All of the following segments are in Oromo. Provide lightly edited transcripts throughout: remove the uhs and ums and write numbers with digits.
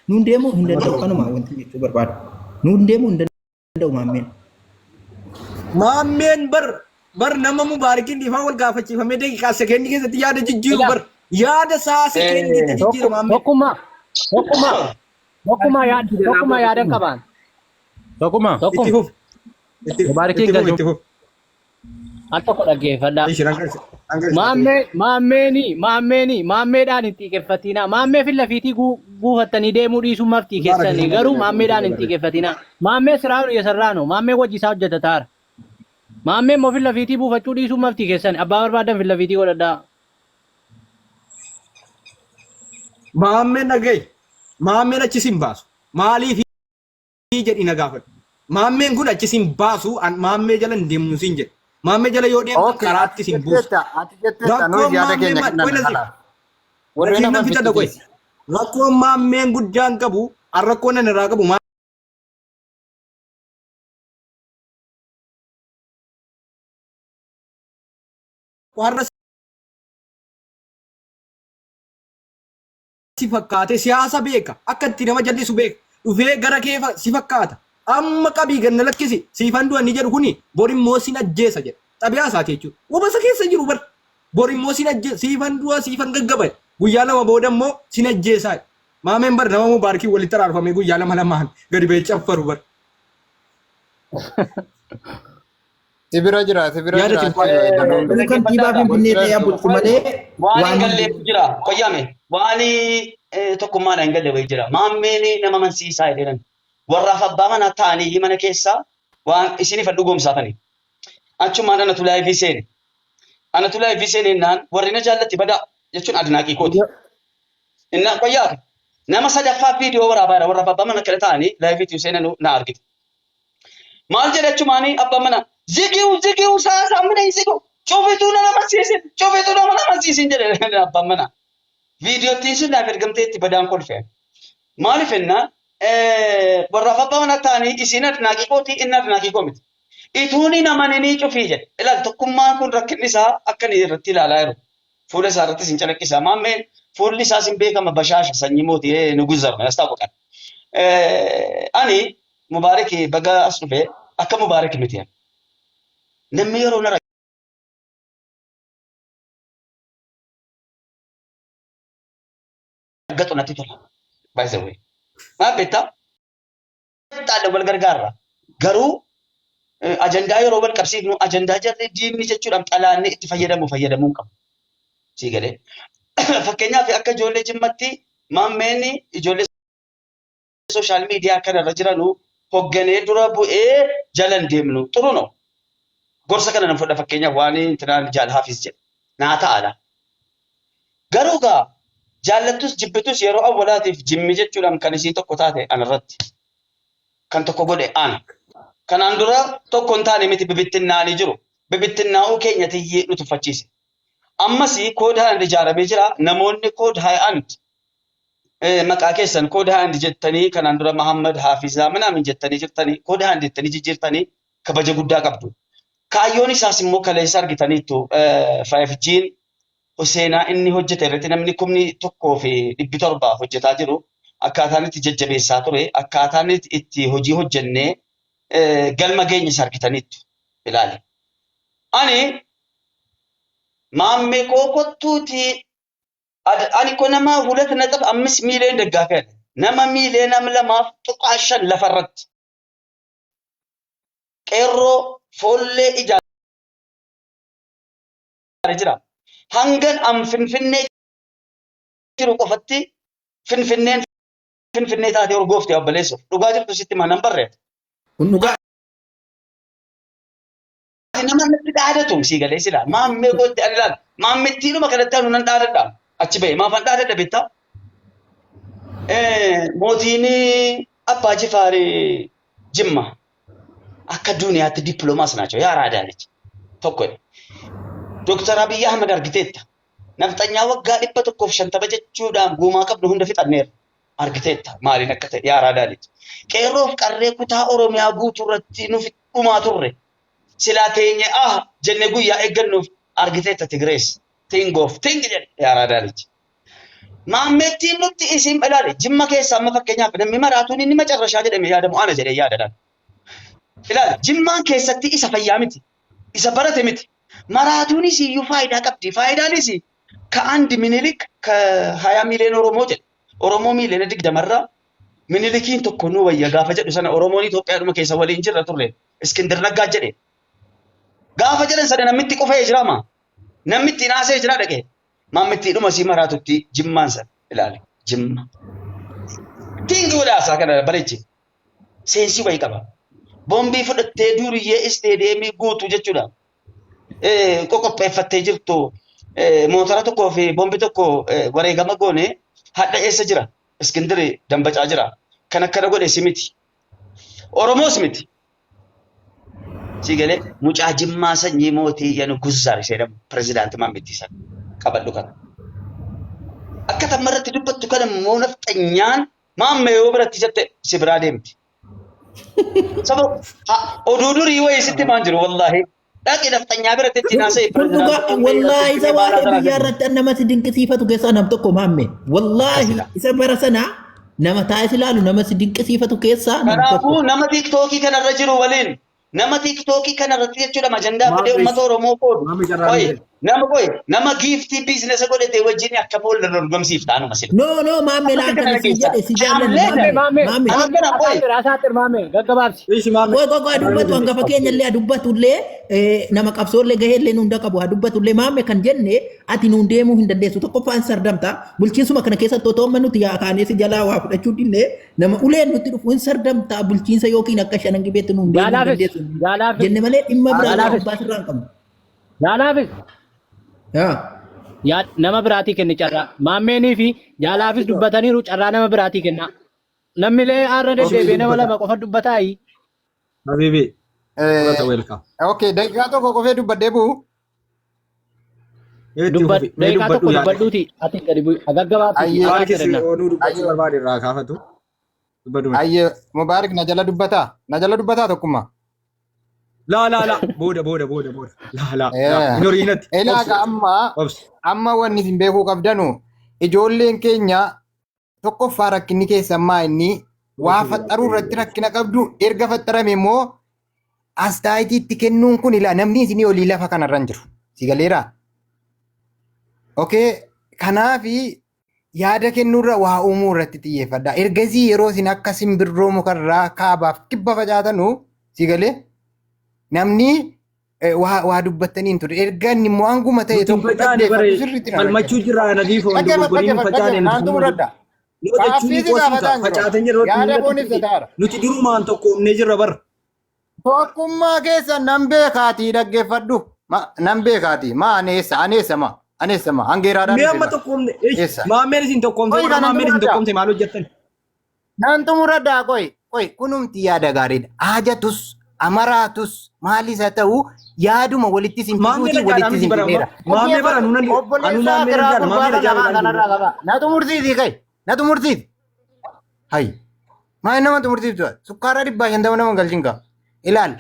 Nuun deemuu hin danda'u kanuma wanti jechuu barbaadu. Nuun deemuu hin danda'u maammeen. Maammeen bar bar nama mubaarikiin dhiifama wal gaafachiifamee daqiiqaa sekeendii keessatti yaada jijjiiru Ila. bar yaada isaa sekeendiitti jijjiira maammeen. Tokkummaa tokkummaa tokkummaa yaad tokkummaa yaadan qabaan. Tokkuma. Itti Tokkuma fufi. Itti Mubaarikiin itti fufi galchuu. itti fufi. Al tokko dhaggeeffadhaa. Ishi rangarsi rangarsi. Maammee maammeeni maammeeni maammeedhaan hin xiiqeffatinaa. Maammee fi lafiitii guufattanii deemuu dhiisuun maftii keessanii garuu maammeedhaan hin xiiqeffatinaa. Maammee siraanu yesarraanu maammee hojii isaa hojjeta taara. Maammee immoo fi lafiitii buufachuu dhiisuun maftii keessani abbaa barbaadan fi lafiitii godhadhaa. Maammeen dhaga'i. Maammeen achi sin baasu. Maaliif jedhi na gaafadhu. Maammeen kun achi sin baasu an maammee jala hin deemnu sin jedhe. Maammee jala yoo deemtan Okay, karaatti ati sin buusu. jetteetta, ati jetteetta, nuyi Rakkoon yaada maammee keenya maal? kennanna Qoy Nasiif. kanaaf. Warreen Nasiif nan hafan fixadha qoy. fixiisi. Rakkoon maammeen guddaan qabu an rakkoon ani irraa qabu har'a si fakkaate siyaasa beeka akka itti nama jallisu beeka dhufee gara kee si fakkaata amma qabii ganna lakkisi siifan du'a inni jedhu kuni bor immoo sin ajjeesa jedha xabiyaa isaati jechuudha wabasa keessa jiru bar bor immoo sin ajjeesa siifan du'a siifan gaggaba guyyaa lama booda immoo sin ajjeesaa maameen bar nama mubaarkii walitti araarfamee guyyaa lama lamaan gadi ba'ee caffaru bar Si bira jira, si bira Yaada jira. isin Achi danuun Kun kantiibaa Finfinnee ta'ee bulchu malee Waan hin waan galleetu jira. Qoyyame. Waan tokkummaadhaan hin galle wayii jira. Maammeen nama amansiisaa jedhan. Warraaf abbaa manaa ta'anii mana keessaa waan isiniif dhugoomsaatanii. Achumaan anatu laayivii seene. Anatu laayivii seene innaan warri na jaallatti badaa jechuun adnaaqii kooti. Innaan qoyyaa nama sadaffaa viidiyoo waraabaa jira. Warraaf abbaa mana kana ta'anii laayiviitti seenanuu na argite. Maal jedhe achumaanii abbaan manaa zigiu zigiu saasaa mana hin zigiu cufituu nama amansiisin cufituu nama amansiisin jedhe abbaan manaa. Viidiyoottiin sun naaf ergamtee itti badaan kolfe. Maaliif jennaan warraaf abbaa manaa ta'anii isiin adnaaqii kooti inni adnaaqii koo miti. Ituun hin amaninii cufii jedhe. Ilaal tokkummaan kun rakkinni isaa akka inni irratti ilaalaa jiru. Fuula isaa irrattis hin calaqqisa. Maammeen fuulli isaas hin beekama bashaasha sanyii mootii nuguzarma yastaawwaqan. Ani Mubaarik baga as dhufe akka Mubaarik miti. Namni yeroo na raggatu natti tola. By the way. Maal beektaa? Xaadha wal gargaarra. Garuu ajandaa yeroo wal qabsiifnu ajandaa jarri diinni jechuudhaan xalaanni itti fayyadamu fayyadamuu hin qabu. Sii galee. Fakkeenyaaf akka ijoollee jimmatti maammeen ijoollee sooshaal miidiyaa kanarra jiranu hogganee dura bu'ee jalan deemnu xuru no. Gorsa kana nan fudha fakkeenyaaf waan intinaan jaal hafiis jedhe naa ta'aadha. Garuu gaa jaallattus jibbitus yeroo awwalaatiif jimmi jechuudhaan kan isiin tokko taate anarratti. Kan tokko godhe ana. Kanaan dura tokko hin taane miti bibittinnaa'anii jiru. Bibittinnaa'uu keenya tiyyee nu tuffachiise. Ammas kood hand ijaaramee jira. Namoonni kood hand maqaa keessan kood hand jettanii kanaan dura Mahammad Haafizaa minaamin jettanii jirtanii kood hand jettanii jijjiirtanii kabaja guddaa qabdu. Kaayyoon isaas immoo kaleessa argitaniittu 5G'n seenaa inni hojjete irratti namni 1700 hojjetaa jiru akkaataan itti jajjabeessaa ture akkaataan itti hojii hojjennee galma geenyes argitaniittu ilaali. Ani maammee koo kottuutii ani ko nama hulat naxab ammis miiliyoon daggaafee nama miiliyoona 2.5 lafarratti qeerroo foollee ijaare jira. Hangan an Finfinnee jiru qofatti Finfinneen Finfinnee taatee urgoofte obboleessuuf. Dhugaa jirtu sitti himaa nan barreessa. Kun dhugaa. Nama natti dhaadatu sii galee sila. Maammee kootti ani laal. Maammittiidhuma kanatti anu nan dhaadadha. Achi ba'e maafan dhaadadha beektaa? Mootiin Abbaa Jifaar Jimma akka duniyaatti dippiloomaas naachoo yaa raadaa jecha tokko. Dooktar Abiyyi Ahmad argiteetta. Nafxanyaa waggaa 150 jechuudhaan guumaa qabdu hunda fixanneerra. Argiteetta maaliin akka ta'e yaa raadaa jecha. Qeerroof qarree kutaa Oromiyaa guutuu irratti nuuf dhumaa turre. Silaa teenye ah jenne guyyaa eeggannuuf argiteetta Tigirees. Ting of ting jedhe yaa raadaa jecha. Maammeettiin nutti isin ilaali Jimma keessa amma fakkeenyaaf namni maraatuun inni macarrashaa jedhame yaadamu ana jedhee yaada. Ilaali Jimmaan keessatti isa fayyaa miti. Isa barate miti. Maraatuunis iyyuu faayidaa qabdi. Faayidaanis ka andi Minilik ka 20 miiliyoona Oromoo jedhe. Oromoo miiliyoona 20rraa Minilikiin tokko nu wayya gaafa jedhu sana Oromoon Itoophiyaadhuma keessa waliin jirra turre. Iskindir Naggaa jedhe. Gaafa jedhan sana namni itti qufee jira maa? Namni ittiin haasa'ee jira dhaqee. Maammittiidhuma sii maraatutti Jimmaan sana ilaali. Jimma. Tingi godhaasaa kana bareechi. Seensii wayii qaba. Boombii fudhattee duuriyyee isteediyeemii guutuu jechuudha. Qoqopheeffattee jirtu motora tokkoo fi boombii tokko wareegama goone hadha eessa jira? Iskindiri dambacaa jira. Kan akkana godhe si miti. Oromoos miti. Si galee mucaa Jimmaa sanyii mootii yanu Guzzaar ishee jedhamu pirezidaantii Maammittii sana qabadhu kana. Akka tamma irratti dubbattu kana immoo nafxanyaan maammee yoo biratti jette si biraa deemti. Saba oduu durii wayii sitti maan jiru wallaahi. Dhaqi nafxanyaa biratti ittiin haasa'e Kun dhugaa wallaahi isa waa'ee biyyaa irratti an nama si dinqisiifatu keessaa nam tokko maamme. Wallaahi isa bara sanaa nama taa'ee si ilaalu nama si dinqisiifatu keessaa nam tokko. Kanaafuu nama tiiktookii kanarra jiru waliin nama tiiktookii kanarratti jechuudha ajandaa fidee uummata Oromoo qoodu. Maammi carraa Qoyi ni nama qoyi nama giiftii biizinasa godhate wajjin akka boolla dorgomsiifta anuma sila. No no maamme laan kana si jedhe si jaallanne Leader. maamme maamme. Maammee, Akkana qoyi. asaaxir, asaaxir maammee, gaggabaabsi. Ishi maammee. Qoy qoy qoy dubbatu hangafa keenya illee dubbatu illee nama qabsoo illee gahee illee nuun qabu haa dubbatu illee maamme kan jenne ati nuun deemuu hin dandeessu tokkoffaan sardamta bulchiinsuma kana keessatti otoo amma nuti yaa kaanee si jalaa waa fudhachuu dinne nama uleen nutti dhufu hin sardamta bulchiinsa yookiin akka shanan gibeetti nuun deemuu hin Jaalaafis, dandeessu jaalaafis, jenne malee dhimma biraa Jaalaafis. abbaa sirraa hin qabnu. Jaalaafis. Yaa. Yaa nama biraatii kenni carraa. Maammeenii fi jaalaafis dubbataniiru carraa nama biraatii kenna. Namni illee har'a deddeebi'ee nama lama qofa dubbataayi. Habibi. Fudhata welcome. Okay, daqiiqaa tokko qofee dubbadhee bu'u. Mee itti Dubbad fufi. Mee daqiiqaa tokko dubbadhu yaada. dubbadhuuti ati gadi bu'i. Gaggabaabsiti. Ayyee. Asaaxir Mubaarakis enna. onuu dubbachuu barbaade irraa kaafatu. Dubbadhu mee. Ayyee, Mubaarik na jala dubbataa? Na jala dubbataa tokkummaa? Laa laa laa booda booda booda booda. Laa laa laa. Eh. Hin horiinatti. Ilaa egaa amma Obsi. amma wanni isin beekuu qabdanu ijoolleen keenya tokkoffaa rakkinni keessan maa inni waa faxaruu irratti rakkina qabdu erga faxarame immoo astaayitii itti kennuun kun ilaa namni isinii olii lafa kanarra hin jiru. Si galeeraa? Okay, kanaafi yaada kennuurra waa uumuu irratti xiyyeeffadha. Ergasii yeroo isin akka simbirroo mukarraa kaabaaf kibba facaatanu si galee namni waa dubbattanii hin turre. Erga inni immoo hanguma ta'e Nuti hin tokko facaane dhaggeeffadhu bare sirriitti na falmachuu jirra nadiifoo hin dhaggeeffadhu. dogoggoriin hin Dhaggeeffadhu facaane dhaggeeffadhu nuti naan xumuradha. Yoo jechuun Gaaffii si qoosiita gaafataa hin jiru. facaatan yeroo Yaada koon ibsataara. nuti durumaan tokkoomnee jirra bara. Tokkummaa keessa nan beekaatii dhaggeeffadhu. Nan beekaatii. Ma aneessa aneessa ma aneessa ma hangeeraadhaan Mee dhufe amma bara. tokkoomne Eessa? maammeen isin tokkoomte Qoyi warra kanan maammeen isin xumuradha. tokkoomte maal hojjettan? Nan xumuradhaa qoy qoy kunumti yaada gaariidha. Haajatus amaraatus maalis haa ta'u yaaduma walitti isin Maammee fiduuti rajaadhaa walitti miti isin bara amma. fideera. Maammee bara nunan anu Obboleessaa maammee kiraa rajaadha maammee gurbaa kana rajaadha afaan kanarraa qaba. Na xumursiisi kai na xumursiisi. Hay maal nama xumursiiftu sukkaara 150 nama galchin kaa. Ilaal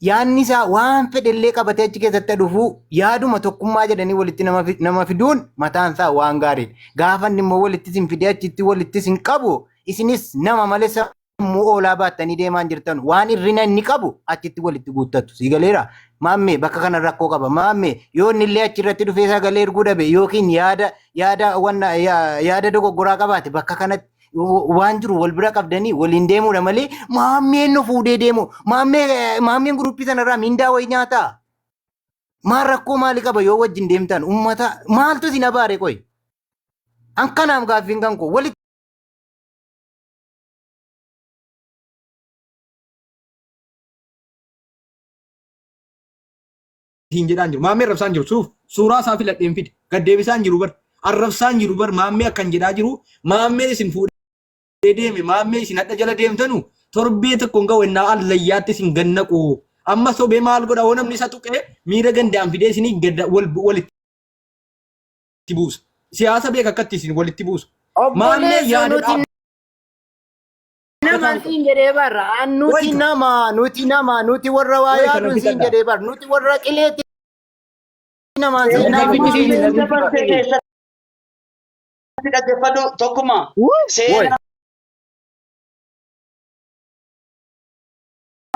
yaadni isaa waan fedhellee qabatee achi keessatti dhufuu yaaduma tokkummaa jedhanii walitti nama fiduun mataan isaa waan gaariidha. Gaafa inni immoo walitti isin fidee achitti walitti isin qabu isinis nama malee sammuu oolaa baattanii deemaa hin jirtan waan hirrina inni qabu achitti walitti guuttattu. Si galeera? Maammee bakka kana rakkoo qaba. Maammee yoo inni illee achirratti dhufee sagalee erguu dhabe yookiin yaada yaada wanna yaada dogoggoraa qabaate bakka kanatti waan jiru wal bira qabdanii waliin deemuudha malee maammeen nu fuudhee deemu maammee maammeen guruppii sanarraa mindaa wayii nyaataa maal rakkoo maali qaba yoo wajjin deemtan ummata maaltu isin abaare qoy an kanaaf gaaffiin kan koo walitti Hin jedhaan jiru. Maammee arrabsaan jiru. Suuf suuraa isaa filadheen fide. Gad deebisaan jiru bar. Arrabsaan jiru bar maammee akkan jedhaa jiru. Maammeen isin fuudhee deeme maammee isin hadha jala deemtanu torbee tokko hin ga'u ennaa allayyaatti isin gannaqu. Amma sobee maal godha hoo namni isa tuqee miira gandaan fidee isinii gadda wal walitti buusa. Siyaasa beeka akkatti isin walitti buusu. Maammee obboleessa yaada nuti nama siin jedhee barra an nuti Wayita. nama nuti nama nuti warra waa Wayita na yaaduun siin bitadha. jedhee bar nuti warra qileetti namaan siin Namni nama siin Dabarsee keessatti Ati dhaggeeffadhu tokkuma Woi. seenaa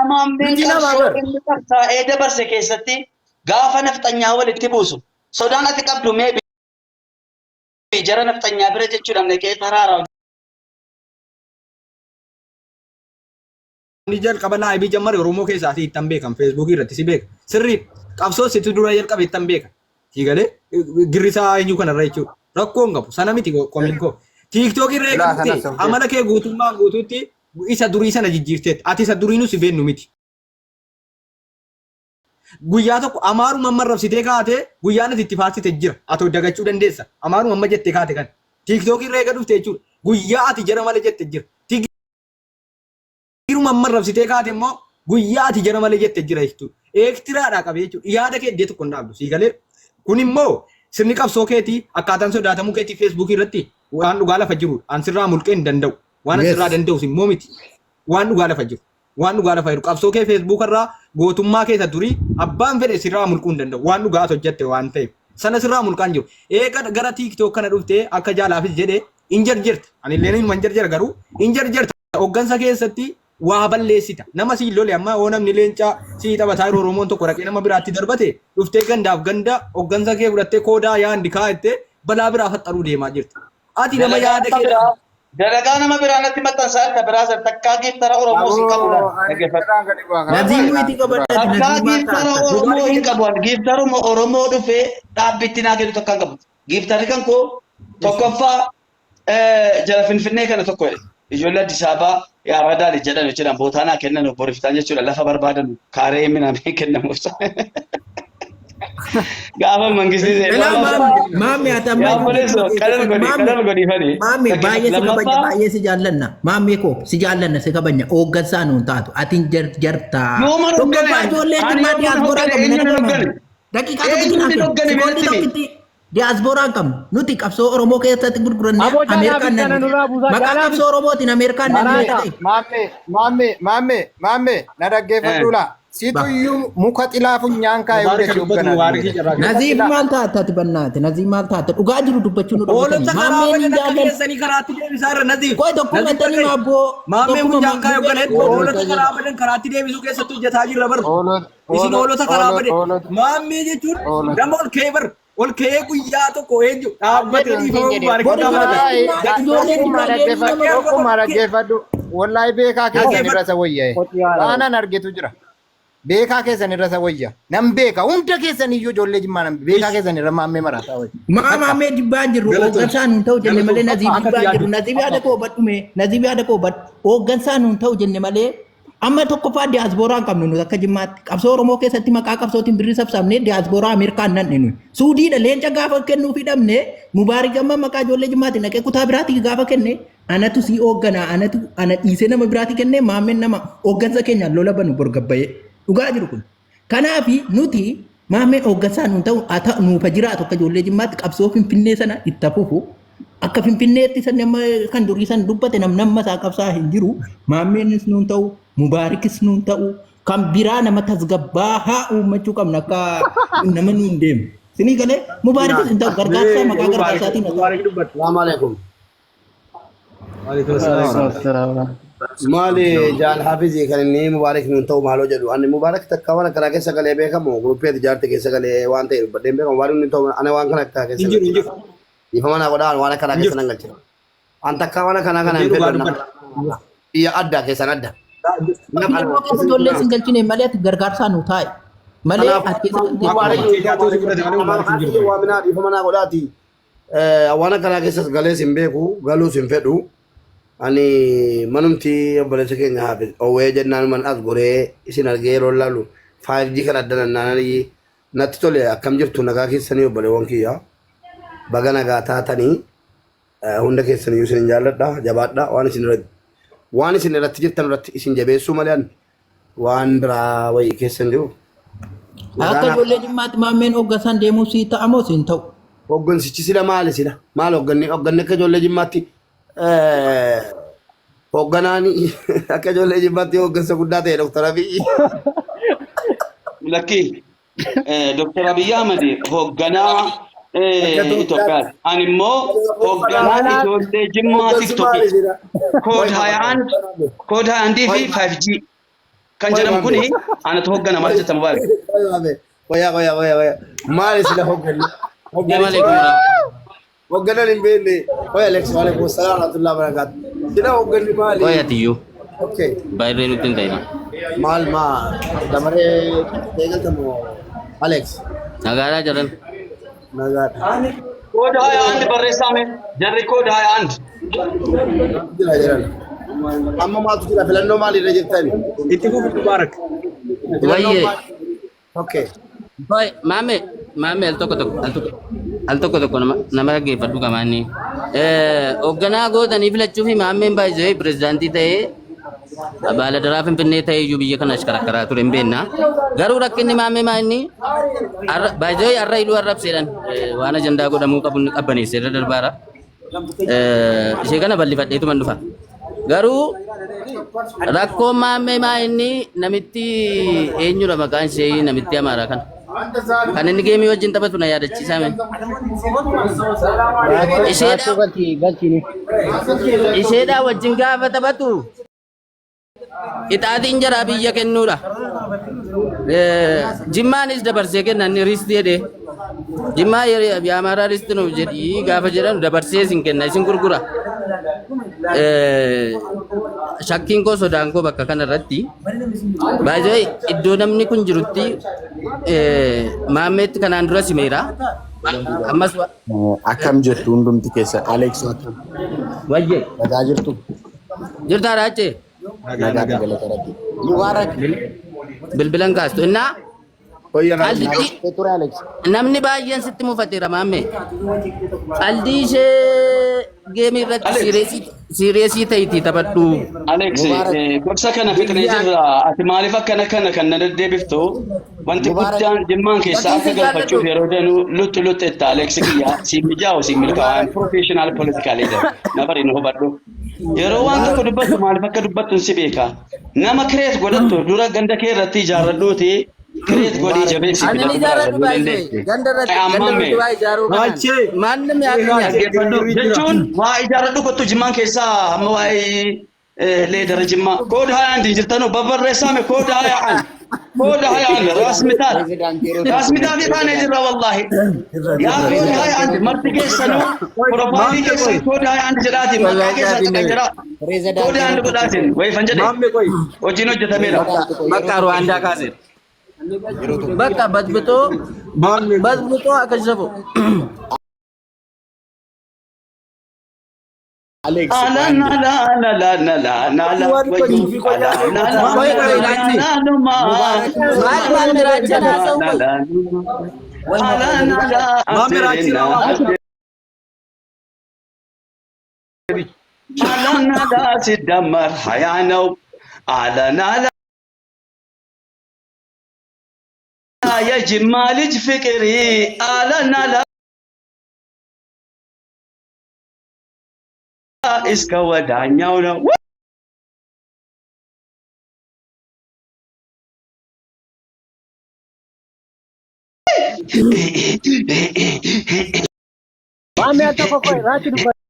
Maammeen Miti nama qabsoo bar. inni qabsaa'ee dabarse keessatti gaafa nafxanyaa walitti buusu sodaan ati qabdu mee jara nafxanyaa bira jechuudhaan dhaqee taraaraa Inni jalqaba laayivii jammare Oromoo keessaa si ittan beekan feesbuukii irratti si beeka. Sirrii qabsoo situ dura jalqabe ittan beeka. Sii galee girrisaa eenyu kanarra jechuudha. Rakkoo hin qabu sana miti komiin koo. Tiiktookii irra Silaa sana eegalte sobdee. amala kee guutummaan guutuutti isa durii sana jijjiirteetti. Ati isa durii nu si beennu miti. Guyyaa tokko amaaruma amma arrabsitee kaatee guyyaan ati itti faarsite jira. Atoo dagachuu dandeessa. Amaaruma amma jettee kaate kan. Tiiktookii irra eega dhufte jechuudha. Guyyaa ati jara malee jette jira. Tigiruma amma arrabsitee kaate immoo guyyaa ati jara malee jette jira jechuudha. Eektiraadhaa qabee jechuudha. Yaada kee iddoo tokko hin dhaabdu. Sii galee. Kun immoo sirni qabsoo keetii akkaataan sodaatamuu keetii feesbuukii irratti waan dhugaa lafa jiru. An sirraa mulqee hin danda'u. Waan an Yes. sirraa danda'us immoo miti. Waan dhugaa lafa jiru. Waan dhugaa lafa jiru. Qabsoo kee Facebook irraa gootummaa kee isa durii abbaan fedhe sirraa mulquu hin danda'u. Waan dhugaa ati hojjette waan ta'eef. Sana sirraa mulqaan jiru. Eega gara TikTok kana dhuftee akka jaalaafis jedhe hin jarjarta. Ani illee hin jarjara garuu hin jarjarta. Hoggansa keessatti waa balleessita. Nama siin lole amma yoo namni leencaa sii taphataa yeroo Oromoon tokko dhaqee nama biraatti darbate dhuftee gandaaf ganda hoggansa kee fudhattee koodaa yaandi kaa'attee balaa biraa faxxaruu deemaa jirta. Ati nama Dalagaa yaada nama kee biraa dalagaa nama biraa natti maxxansaa jirta biraa sana takkaa giiftara Oromoo sin qabu Aboo laal ani dhaggeeffadhu. biraan gadi bu'aa karaa Naziimuu baay'ee itti qabadhaati Takkaa naziimaa giiftara taata. Oromoo hin qabu ani giiftaruma Oromoo dhufee dhaabbitti naa kennu takkaa hin qabu. Giiftarri kan koo tokkoffaa jara Finfinnee kana tokko jedhe. Ijoollee Addis Ababaa Yaaradaa jedhan jechuudha bootaa naa kennan obbo Riftaan jechuudha lafa barbaadan kaaree minamee kennamuuf. Gaafa mangistii seenu. Ilaa maamme maamme ati amma Yaa ijoollee obboleessoo kana qalal keessatti godhi maamme qalal godhi fani. maamme baay'ee si kabajna Lammaffaa baay'ee si jaallanna maamme koo si jaallanna si kabajna hooggansaa nuun taatu atiin jartaa yooman hoggane tokkoffaa ani ijoollee ani jimmaa yooman diyaasbooraa hoggane qabnu eenyuun na hoggane dhaga'ama daqiiqaa tokkitti eenyuun naa kenni hoggane sekoondii meetti tokkitti diyaasbooraa hin qabnu nuti qabsoo Oromoo keessatti gurgurannee Aboo jaalaafis Ameerikaan kana nan nurraa buusaa maqaa jaalaafis qabsoo Oromootiin Ameerikaan nan maraata. ta'e Maamme, maamme, maamme, maamme, na dhaggeeffadhu laa. Situ iyyuu muka xilaa funyaan kaa'ee Mubaarik hunda si dubbatu hoogganaa Mubaarikii jiru. carraa kenna. Muka Naziif xilaa. maal taate ati bannaate Naziif maal taate dhugaa jiru dubbachuu nu dhowwatanii Hoolota karaa maammeen hin badan akka jaallan keessanii karaatti deebisaa irra Naziif. Qoy tokkuma Naziif tani dhaga'i. abboo Maammeen tokkuma funyaan kaa'ee hoogganetti hoolota Hoolota karaa badan karaatti deebisuu keessatti hojjetaa jirra bar. hoolota Isin hoolota hoolota karaa hoolota bade. hoolota Maammee jechuun hoolota. nama ol ka'ee bar. Ol ka'ee guyyaa tokko eenyu dhaabbatee Ani dhiifama jedhe. Mubaarik Bori gaafata. Wallaahi ijoollee ijoollee tokkuma jimaa deemuu dhaggeeffadhu nama tokkuma dhaggeeffadhu wallaahi beekaa keessan irra Dhaggeeffadhu. isa wayyaa'e waanan argetu jira beekaa keessan irra isa wayya nan beeka hunda keessan iyyuu ijoollee jimmaa nan beekaa keessan irra maammee maraataa wayya Maa bakka maammee jibbaa hin jirru Galatoom. hooggansaa nuun ta'u jenne malee Galatoom. Naziif Akka jibbaa hin yaadu. jirru Naziif yaada koo hubadhu mee Naziif yaada koo hubadhu hooggansaa nuun ta'u jenne malee amma tokkoffaa diyaasbooraa hin qabnu nuti akka jimmaatti qabsoo Oromoo keessatti maqaa qabsootiin birrii sabsaabnee diyaasbooraa Ameerikaan nanne nuyi Suudiidha leenca gaafa kennuufi dhabne Mubaarik amma maqaa ijoollee jimmaatiin dhaqee kutaa biraatti gaafa kenne anatu si hoogganaa anatu ana dhiisee nama biraatti kenne maammeen nama hooggansa keenyaan lola banu borgabbayee dhugaa jiru kun. Kanaafi nuti maammeen hooggansaa nuun ta'u haa ta'u nuuf haa jiraatu akka ijoollee jimmaatti qabsoo finfinnee sana itti hafuufu akka finfinneetti san nama kan durii san dubbate nam nama isaa qabsaa hin jiru maammeenis nuun ta'u mubaarikis nuun ta'u kan biraa nama tasgabbaahaa uummachuu qabna akka nama nuun deemu. Sinii galee mubaarikis hin ta'u gargaarsaa maqaa gargaarsaatiin haa ta'u. Mubaarik dubbatu. Salaamu alaikum. Waalaikum salaam. Maali jaal hafizii kan inni mubaarak nuun ta'u maaloo jedhu ani mubaarak takka waan akkanaa keessa galee beekamu guruppii ati jaarte keessa galee waan ta'e dubbadheen beekamu mubaarak nuun ta'u ana waan kana akkanaa keessa Hin jiru hin galchina. jiru. Dhiifama naa godhaa ani waan akkanaa Hin keessa jiru. nan galchina. An takka waan akkanaa kana Hin hin jiru fedhu dhugaa nama dubbadha. biyya adda keessan adda. Nama Finfinnee keessa ijoollee sin galchine malee ati gargaarsaa nu taa'i. Malee Kanaaf ati keessa kan mubaarak teessu. nuun ta'u Keejaatu si fudhate malee mubaarak hin jiru. waaminaa dhiifama naa godhaati. Waan akkanaa keessas galees hin beeku galuus hin fedhu. Ani manumti obboleessa keenya hafe owwee jennaan man as goree isin argee yeroo laalu 5G kan adda nannaan natti tole akkam jirtu nagaa keessanii obboleewwan kiyya baga nagaa taatanii hunda keessaniyyuu isin jaalladha jabaadha waan isin irratti waan isin irratti jirtan irratti isin jabeessuu malee ani waan biraa wayii keessan jiru. Akka Nagaan ijoollee jimmaatti maammeen hooggansaan deemuu sii ta'a moo siin ta'u? hoggansichi sila maali sila maal hogganni hogganni akka ijoollee jimmaatti hogganaan akka ijoollee jimmaatti hoggansa guddaa ta'e Dr. Abiy. Lakki Dr. Abiy Ahmed hoogganaa Akka Itoophiyaati. Ani immoo hoogganaa Kanaaf ijoollee Jimmaa Hooggansi maali TikTokiiti. jira? Kood 21 kood 21 fi 5G kan jedhamu kuni anatu hooggana maal jetta Mubaarak. Qoyaa qoyaa qoyaa qoyaa. Maali sila hoogganni? Assalamu alaikum warahmatullahi. Hoogganan hin beekne. Qoya Alex waalaikum salaam warahmatullahi wabarakatuh. Sila hoogganni maali? Qoy atiyyuu Okay. baay'ee nutti hin ta'ina. Maal maa dabaree eegaltamu Alex Nagaadhaa jedhan. nagaadha. Kood 21 barreessaa mee jarri kood 21. Jira jiran. Amma maaltu jira filannoo maalirra jirtani? Itti fufi Mubaarak. Filannoo Wayyee. maali? Okay. Qoy maame maame al tokko tokko al tokko al tokko tokko nama nama dhaggeeffadhu qamaanni. Hoogganaa gootanii filachuu fi maammeen baay'ee pirezidaantii ta'ee baala daraa Finfinnee ta'ee iyyuu biyya kana ashkarakkaraa ture hin beekna. Garuu rakkinni maammee maa inni baay'ee har'a hidhuu arrabseedhaan waan ajandaa godhamuu qabu inni qabbaneessee irra darbaara. Ishee kana bal'ifadheetuman dhufa. Garuu rakkoon maammee maa inni namitti eenyudha maqaan ishee namitti amaaraa kana. Kan inni geemii wajjin taphatu na yaadachiisaa mee. Isheedha Raachuu galchii galchiini. isheedhaa wajjin gaafa taphatu qixaatiin jaraa biyya kennuudha. Jimmaanis dabarsee kenna inni riisti jedhee. Jimmaa የአማራ ርስት ነው jedhii gaafa jedhan dabarsee isin kenna isin gurgura. Shakkiin koo sodaan koo bakka kana irratti baay'ee iddoo namni kun jirutti maammeetti kanaan dura simeera. Ammas Akkam jirtu hundumti keessan Alex akkam wayyee nagaa jirtu jirtaa raachee Nagaa nagaa nagaa. galata rabbi Mubaarak bilbilan kaastu innaa Qoyya raajii. qalditti ture Alex namni baay'een sitti mufateera maammee. Qaldii ishee geemii irratti Alex. siireesii ta'itii taphadhu. Alex, Mubaarak gorsa kana fixnee jirra. Ati maaliif akkana kana kan na deddeebiftu? Wanti Mubaarak guddaan jimmaan keessaa Bakki akka si galfachuuf jaalladhu. yeroo danuu luxxu luxxetta Alex kiyya siin mijaa'u siin milkaa'u. I'm professional political leader. Na bari nu hubadhu. Yeroo waan tokko dubbattu maaliif akka dubbattu si beeka. Nama kireet godhattu dura ganda kee irratti ijaarradhuuti kireet godhii Mubaarak jabeessi Ani ni filadhu ijaarradhu biraadha baay'ee dandeessi. ganda irratti ganda Ammamme irratti waa ijaaruu kanaan Raachee. maanni addunyaa. dhaggeeffadhu Girgirri jira. jechuun waa ijaarradhu kottu jimmaan keessaa hamma waa'ee leedara jimmaa kooda hayaan hin jirtanu babbarreessaame kooda hayaan kooda hayaan raas mitaat raas mitaat taanee jirra wallaahi yaa kooda hayaan marti keessanuu profaayilii Maammee keessan qoy. kooda hayaan jedhaati maqaa keessan caqan jedhaa kooda hayaan godhaatiin wayifan jedhe Maammee qoy. hojiin hojjetameera. Bakka Ruwaandaa kaaseera. Bakka batbitoo Maammee qoy. batbitoo akka shafu. Alex Ala na la la la na la na la Waan wayu qoyii fi ala qoyaa na la Qoy na qoy la raachee. na numa Mubaarak Maal maal raachee na haasa'u la qoy. la numa ala na la Maammee raachee asirina waa ala na la ሲደመር ሀያ ነው አለ ና ላ የጅማ ልጅ ፍቅሪ አለ ና ላ እስከ ወዳኛው ነው። Maammee al tokko qoy raachuu dubbadhu.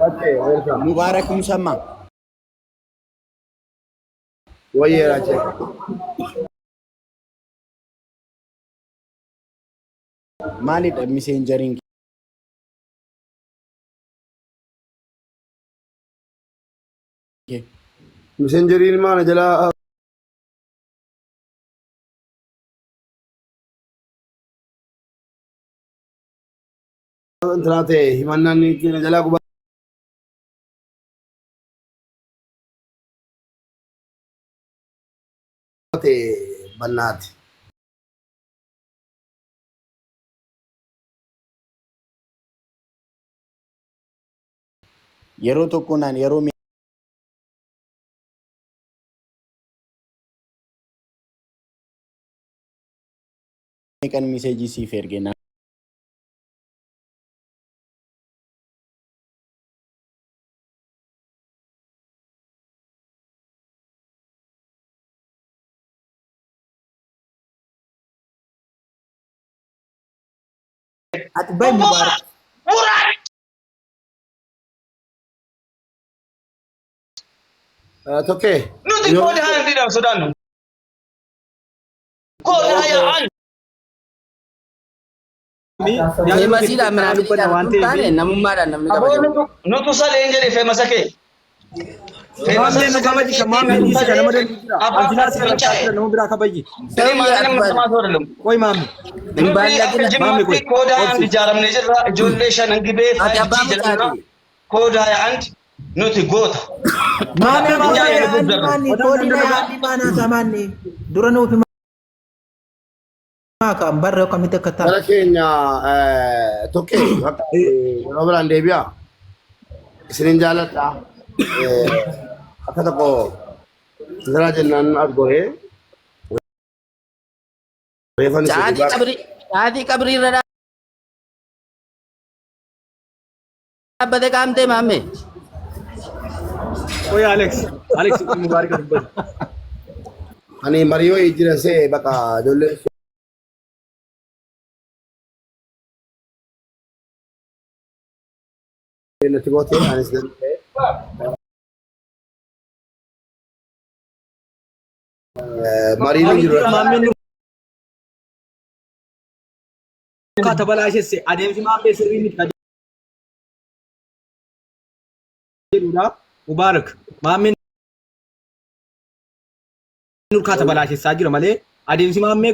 Okay, welcome. Mubaarak Musamma Wayyee raajee. maalidha miseenjeriin kee Miseenjeriin maana jalaa intalaa ta'e himannaan keenya jalaa gubaate bannaati. Yeroo tokko naan yeroo meeqan miseejii siif erge Ati bayi Mubaarak. Wuraa! Tokkee. Nuti koodi haandiidhaan sodaannu. Koodi haya an. Feemasiidhaan Dubbadha waan minaaminidhaan ta'eef. taane namummaadhaan namni kabajamu. Nutu saleen jedhe feemasa kee. Maammeen nu kabaji kan maammeen dhiisi kan nama dandii jira. Antinaa si kadhachaa jira nama biraa kabaji. Sababii Qoy maamme. Hin baallaqina. Maamme qoy. Koodaa Obsi. andi ijaaramnee jirra. Ijoollee shanan gibee Ati abbaa 5G jedhamna. mucaati. Koodaa andi nuti goota. Maame Ijaa maame yeroo yaadni guddaa. maanni koodina yaadni maanaa samaanni dura nuuf himaa kan barree akkamitti akka ta'a. Gara keenya tokkee yeroo biraan deebi'a. Isinin jaaladha. Akka tokko siraa jennaan as goree. Reefan isin Sa'aatii dhugaa. qabrii sa'aatii qabrii irra dhaabbate qaamtee maamme. Qoy Alex. Alex Mubaarak dubbata. Ani marii wayii jiran see bakka ijoollee natti goote anis nan ta'e. Mariin hin jiru. Maammeen nu kaata balaashesse adeemsi maammee sirrii miti kan jedhudha. Mubaarak maammeen nu kaata balaashessaa jira malee adeemsi maammee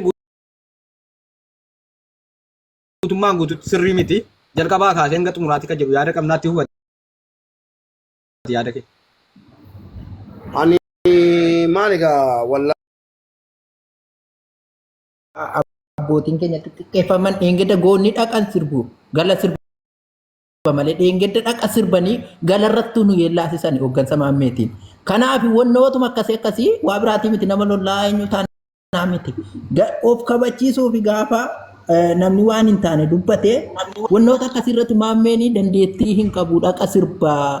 guutummaan guututti sirrii miti. Jalqabaa kaasee hanga xumuraatti kan jedhu yaada qabnaatti hubate yaada kee. Ani maal egaa wallaahi Abbootiin keenya xixiqqeeffaman dheengedda goonni dhaqan sirbu gala sirba malee dheengedda dhaqa sirbanii galarrattuu nu yeellaasisan hooggansa maammeetiin. Kanaaf wannootuma akkasii akkasii waa biraatii miti nama lollaa eenyu taanaa miti. Of kabachiisuu fi gaafa namni waan hin taane dubbate wannoota akkasii irratti maammeen dandeettii hin qabu dhaqa sirbaa.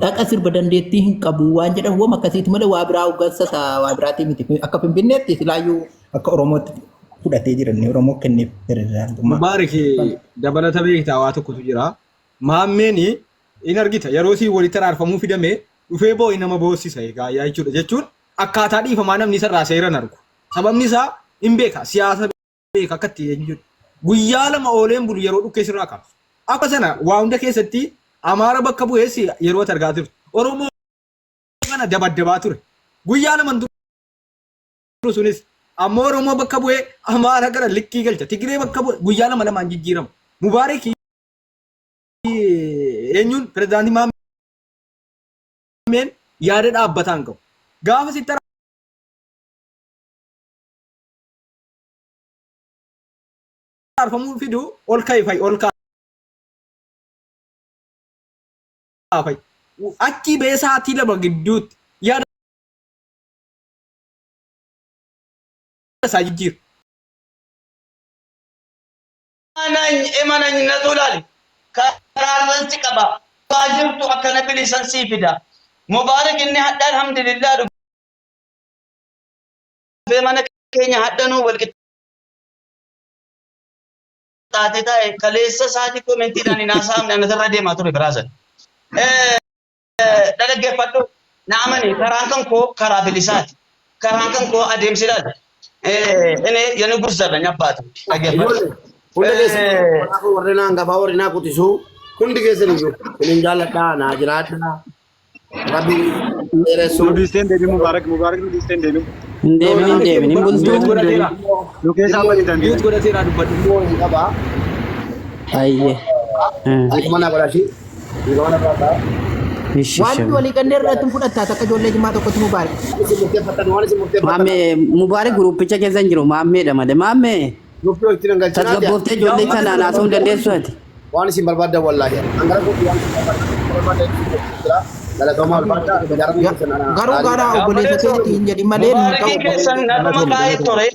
Dhaqa sirba dandeettii hin qabu waan jedhamu wama akkasiiti malee waa biraa hooggansa isaa waa biraatii miti. Akka Finfinneetti silaayyuu akka Oromootti fudhatee jira inni Oromoo kenneef pirezidaantummaa. Mubaarak dabalata beektaa waa tokkotu jira. Maammeen in argita yeroo siin walitti araarfamuu fidame dhufee boo'i nama boossisa egaa yaa jechuudha jechuun akkaataa dhiifamaa namni isarraa seeran argu. Sababni isaa hin beeka siyaasa beeka akka itti jechuudha. Guyyaa lama ooleen bulu yeroo dhukkee sirraa kaasu. Akka sana waa hunda keessatti Amaara bakka bu'ees yeroo ati argaa turte. Oromoo kana dabaddabaa ture. Guyyaa lama hin turu sunis ammoo Oromoo bakka bu'ee Amaara gara likkii galcha. Tigiree bakka bu'e guyyaa lama lamaan jijjiirama. Mubaarik eenyuun pirezidaantii Maammeen yaada dhaabbataa hin qabu. Gaafa sitti araarfamuu fidu ol ka'i fa'i ol ka'a fa'i. Achii ba'ee sa'aatii 2 gidduutti yaada isaa jijjiira. Emanany emanany natu ilaali. Karaarran si qaba. Waa jirtu akkana bilisan sii fida. Mubaarak inni hadha alhamdulillah dhufee mana keenya hadhanuu wal qixxaate taa'e kaleessa isaatii koomentiidhaan hin haasa'amne anasirra deemaa ture biraasan. Dhaggeeffadhu na amani karaan kan koo karaa bilisaati. Karaan kan koo adeemsi ilaali. Inni yani guzzarra nyabbaatu dhaggeeffadhu. Ijoollee hunda keessan kanaafuu warri naan gafaa warri naa qutisuu hundi keessan iyyuu isinin jaalladhaa naa jiraadhaa rabbi dheeressuu. Nu dhiistee hin deemin Mubaarak Mubaarak nu dhiistee hin deemin. Hin deemin hin deemin hin bultuu. Mute godhateera. Nu keessaa baditan. Mute godhateera dubbadhu. Immoo hin qabaa. Ayyee. Ani mana godhashi. Ni mana godhaa. Ishi Waan shame. walii gannee irratti hin fudhattaa takka ijoollee jimmaa tokkotti mubaarak. Isin murteeffatan waan isin murteeffatan. Maammee Mubaarak guruupicha keessa hin jiru maammeedha malee maammee Nuuf yoo ittiin galchinaati. tasgabbooftee ijoollee kanaan haasa'uu hin dandeessu ati. Waan isin barbaaddan wallaahi. An gara kootti waan isin barbaaddan jira. Galatoomaa ulfaadhaa. Ijaaramni keessan ana. Garuu gara obboleessa keetti hin jedhin malee nu ta'u. Mubaarakiin keessan narruma kaa'ee ture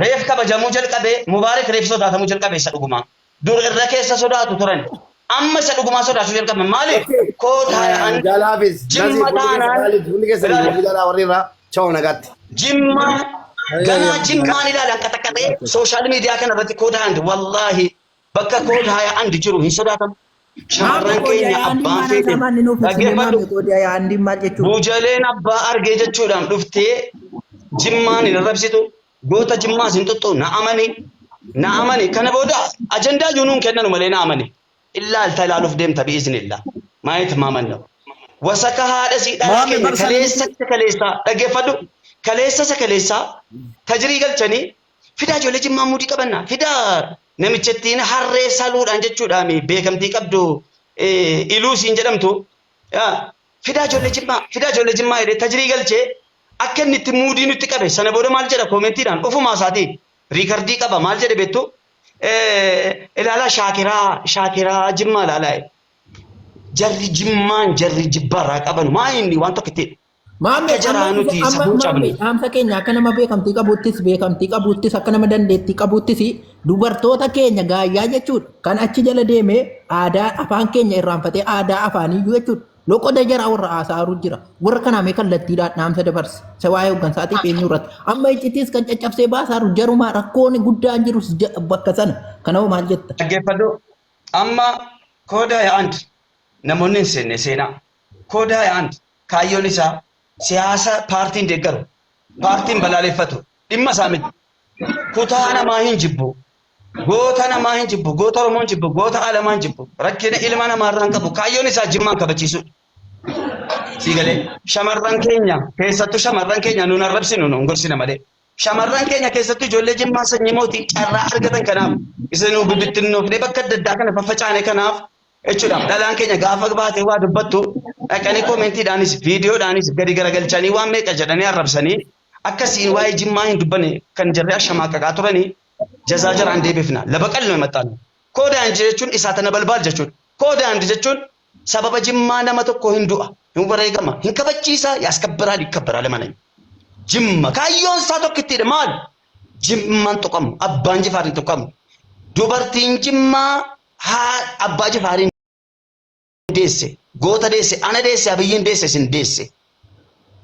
reef kabajamuu jalqabe Mubaarak reef sodaatamuu jalqabe isa dhugumaa. Dur irra keessa sodaatu turan. Amma isa dhugumaa sodaachuu jalqabe maaliif? Kootaa an Jalaafis. Jimma taanaan Hundi keessan warri jalaa warri irraa cha'oo nagaatti. Jimma ganaa jimmaan ilaalan qaxaqaxee sooshaal miidiyaa kana irratti kootaa handi wallaahi Bakka kood haya andi jiru hin sodaatamu. Maammi Shamarran koodi keenya hayaandii abbaan maal feete haasaa maanni nuuf ibsine dhaggeeffadhu. maammi koodi hayaandii maal jechuudha? Buujaleen abbaa argee jechuudhaan dhuftee Jimmaan hin arrabsitu, goota Jimmaas hin xuxxu, na amani, na amani. Kana booda ajandaa iyyuu nuun kennanu malee na amani. Illaalta ilaaluuf deemta bi'iznillah. Maayit maamanna. Wasaka haadha sii dhalaa Maame keenya barsa kaleessa isa kaleessaa dhaggeeffadhu. Kaleessa isa kaleessaa tajirii galchanii fidaa ijoollee Jimmaa muudii qabannaa fidaa namichattiin harree saluudhaan jechuudhaan beekamtii qabdu iluu siin jedhamtu yaa, fidaa ijoollee Jimmaa fidaa ijoollee Jimmaa jedhee tajirii galchee akka inni itti muudii nutti qabe sana booda maal jedha koomentiidhaan ofumaa isaatii riikardii qaba maal jedhe beektu ilaalaa shaakiraa shaakiraa Jimmaa ilaalaa jedhe. Jarri Jimmaan jarri jibbaarraa qaban maa inni waan tokko itti Maamme akka jaraa amma nuti amma safuu maamme cabne. dhaamsa keenya akka nama beekamtii qabuuttis beekamtii qabuuttis akka nama dandeettii qabuuttis dubartoota keenya gaayyaa jechuudha kan achi jala deemee aadaa afaan keenya irraanfatee aadaa afaaniyyuu jechuudha loqoda jaraa warra haasa'aaru jira warra kanaa mee kallattiidhaan dhaamsa dabarsi isa waa'ee hooggansaatiif eenyu irratti amma iccitiis kan caccabsee baasaaru jarumaa rakkoon guddaan jirus bakka sana kana hoo maal jetta? Dhaggeeffadhu amma koodaa yaa'and namoonni hin seenne seenaa koodaa yaa'and kaayyoon isaa siyaasa paartiin deeggaru paartiin balaaleffatu dhimma isaa miti kutaa namaa hin jibbu goota namaa hin jibbu goota Oromoo hin jibbu goota alamaa hin jibbu rakkina ilma namaa irraa hin qabu kaayyoon isaa jimmaan kabachiisudha. Sii galee shamarran keenya keessattuu shamarran keenya nun arrabsinu nun gorsina malee shamarran keenya keessattuu ijoollee jimmaa sanyii mootii carraa argatan kanaaf isa nu bibittinnoofnee bakka adda addaa kana faffacaane kanaaf jechuudha. Dhalaan keenya gaafa baatee waa dubbattu dhaqanii koomentiidhaanis viidiyoodhaanis gadi garagalchanii waan meeqa jedhanii arrabsanii akkasiin waa'ee jimmaa hin dubbanne kan jarri ashamaaqaqaa turanii jazaa jaraan deebifna. Laba qal'oo maxxanu. Koodaan jechuun isaa tana balbaal jechuudha. Koodaan jechuun sababa jimmaa nama tokko hin du'a, hin wareegama, hin kabachiisa, yaaskabbiraa likkabbira lama Jimma kaayyoon isaa tokkittiidha maal? Jimmaan tuqamu, abbaan jifaar hin tuqamu. Dubartiin jimmaa haa abbaa jifaariin deesse, goota deesse, ana deesse, abiyyiin deesse, isin deesse.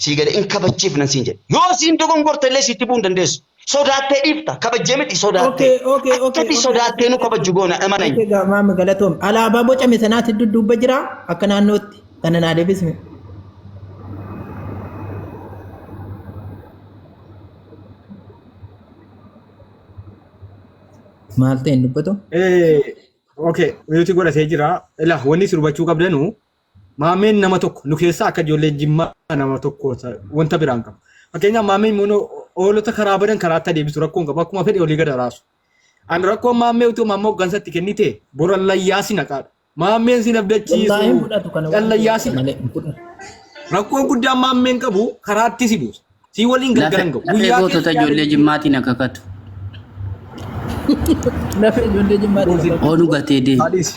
Sii gadi in kabachiifnan siin jedhe. Yoo siin dogongorte illee sitti bu'uu hin dandeessu. Sodaattee dhiifta. Kabajjee miti sodaattee. Okay, okay, okay, Akkati okay. sodaattee nu kabajju goona amanani. Okay, gaa maami galatoom. Alaabaa bocame sanaatti dudduubba jira akka naannootti. Kana naa deebisme. Maal ta'e hin dubbatu? Okay, nuti godhatee jira. Ilaa wanni isin hubachuu qabdanu maameen nama tokko nu keessaa akka ijoollee jimmaa nama tokko wanta biraan qabu. Fakkeenyaaf maameen immoo hoolota karaa badan karaatti adeemsisu rakkoon qabu akkuma fedhe olii gad raasu. Ani rakkoon maammee utuu maammee hooggansa itti kennite boran layyaa si naqaadha. Maammeen si Wallaahi hin nabdachiisu fudhatu kana waan callayyaa si malee hin fudhatu. Rakkoon guddaan maammeen qabu karaatti si buusa. Si waliin gargar hin gahu. Lafee Guyyaa gootota keessa ijoollee jimmaatiin akakatu. Lafee ijoollee jimmaatti kakatu. Oonu gatee deema. Haadhiis.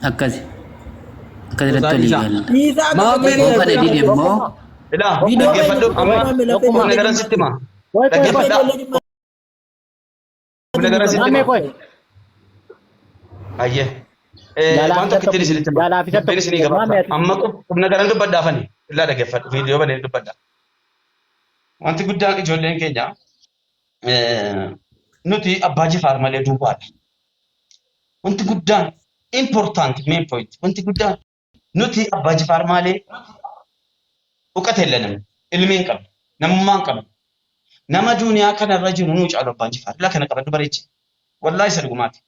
Akkasi. Akkasirratti Gosaa olii dhiisaa. galla. Dhiisaa akka Maammeen Yoo kana dide immoo Ilaa Viidiyoo dhaggeeffadhu amma maammi lafee humna ijoollee garan sitti jimmaatti. hima. Qoy qoy qoy. Lafee Dhaggeeffadhaa. ijoollee jimmaatti. Humna garan sitti Maammee hima. qoy. Ayyee. Jaalaa Waan fi tokko ittiin isinitti hima. Jaalaa fi Dubbiin isinii Maamee gabaabsa. ati. Amma humna garan dubbadhaafani. Illaa dhaggeeffadhu. Viidiyoo banee dubbadha. Wanti guddaan ijoolleen keenya nuti abbaa jifaar malee duwwaadha. Wanti guddaan important main point wanti guddaan nuti abbaa jifaar malee uqata hin ilmi hin qabnu namummaa hin qabnu. Nama duniyaa kanarra jiru nuu caalu abbaan jifaar. Ilaa kana qabadhu bareechi. Wallaahi isa dhugumaati.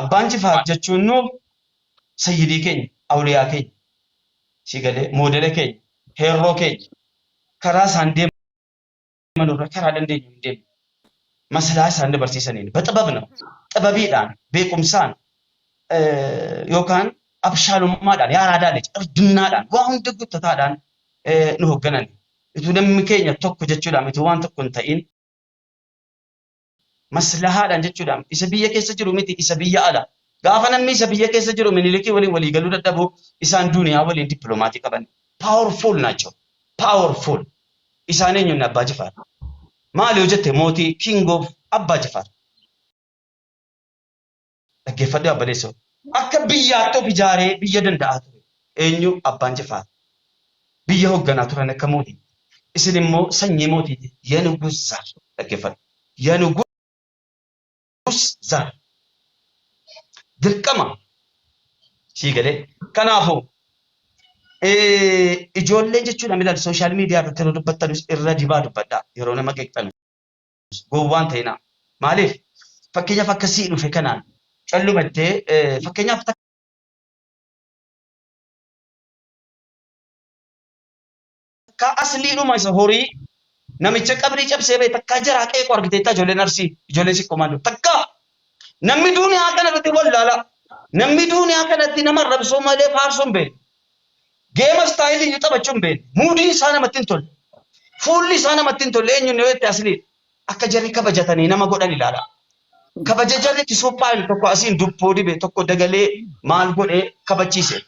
Abbaan jifaar jechuun nuuf sayyidii keenya, awliyaa keenya, si galee moodela keenya, heerroo keenya karaa isaan deeman irra karaa dandeenyu hin deemnu. Maslaa isaan nu barsiisaniin baxabab ነው ጥበቢidhaan beekumsaan yookaan abshaalummaadhaan yaaraadaa ልጅ እርድናadhaan waa hunda guuttataadhaan nu hoogganan. Utuu namni keenya tokko jechuudhaan utuu waan tokko hin ta'in maslahaadhaan jechuudhaan isa biyya keessa jiru miti isa biyya ala. Gaafa namni isa biyya keessa jiru minilikii waliin walii galuu dadhabu isaan duniyaa waliin dippiloomatii qaban. Powerful ናቸው. Powerful. Isaan eenyuun Abbaa Jifaar. Maali yoo jette mootii king of Abbaa Jifaar. Dhaggeeffadhu abbaleessoo. Akka biyyaatti of ijaaree biyya danda'aa ture. Eenyu Abbaan Jifaar. Biyya hoogganaa turan akka mootii. Isin immoo sanyii mootiiti. የንጉስ ዘር dhaggeeffadhu. የንጉስ Us zar. Dirqama. Sii galee. Kanaafuu ijoolleen jechuudha milaal social media irratti yeroo dubbattanus irra dibaa dubbadhaa yeroo nama qeeqxanus gowwaan ta'inaa. Maaliif fakkeenyaaf akka sii dhufe kanaan callumattee fakkeenyaaf takkaa asliidhuma isa horii namicha qabrii cabsee ba'e takkaa jaraa qeequ argiteettaa ijoolleen Arsii ijoolleen Sikkoo Maandoo takkaa namni duuniyaa kana irratti wallaala namni duuniyaa kanatti nama arrabsoo malee faarsuu hin beekne geema istaayilii iyyuu taphachuu hin beekne muudiin isaa namatti hin tolle fuulli isaa namatti hin tolle eenyuun yoo jette asliidha akka jarri kabajatanii nama godhan ilaala. Kabaja jarri itti suphaan tokko asiin dubboo dibe tokko dagalee maal godhee kabachiise.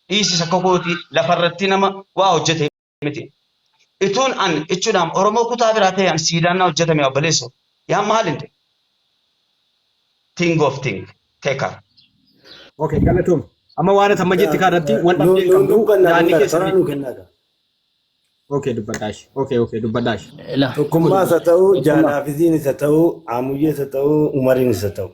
Dhiisisa kokooti lafarratti nama waa hojjete miti. Ituun an jechuudhaan Oromoo kutaa biraa ta'e an siidaan na hojjetame obboleesso. Yaa maal hin Think of think. Take care. Okay, galatoom. Amma waan ati amma jette kanarratti wal dhabdee hin Nuun qabnu. dubbanna Yaadni karaa keessan. nuu kennaa qaba. Okay, dubbadhaash. Okay, okay, dubbadhaash. La. Tokkummaas haa ta'u, Jaalaafisiinis haa ta'u, Aamuyyees haa ta'u, Umariinis haa ta'u.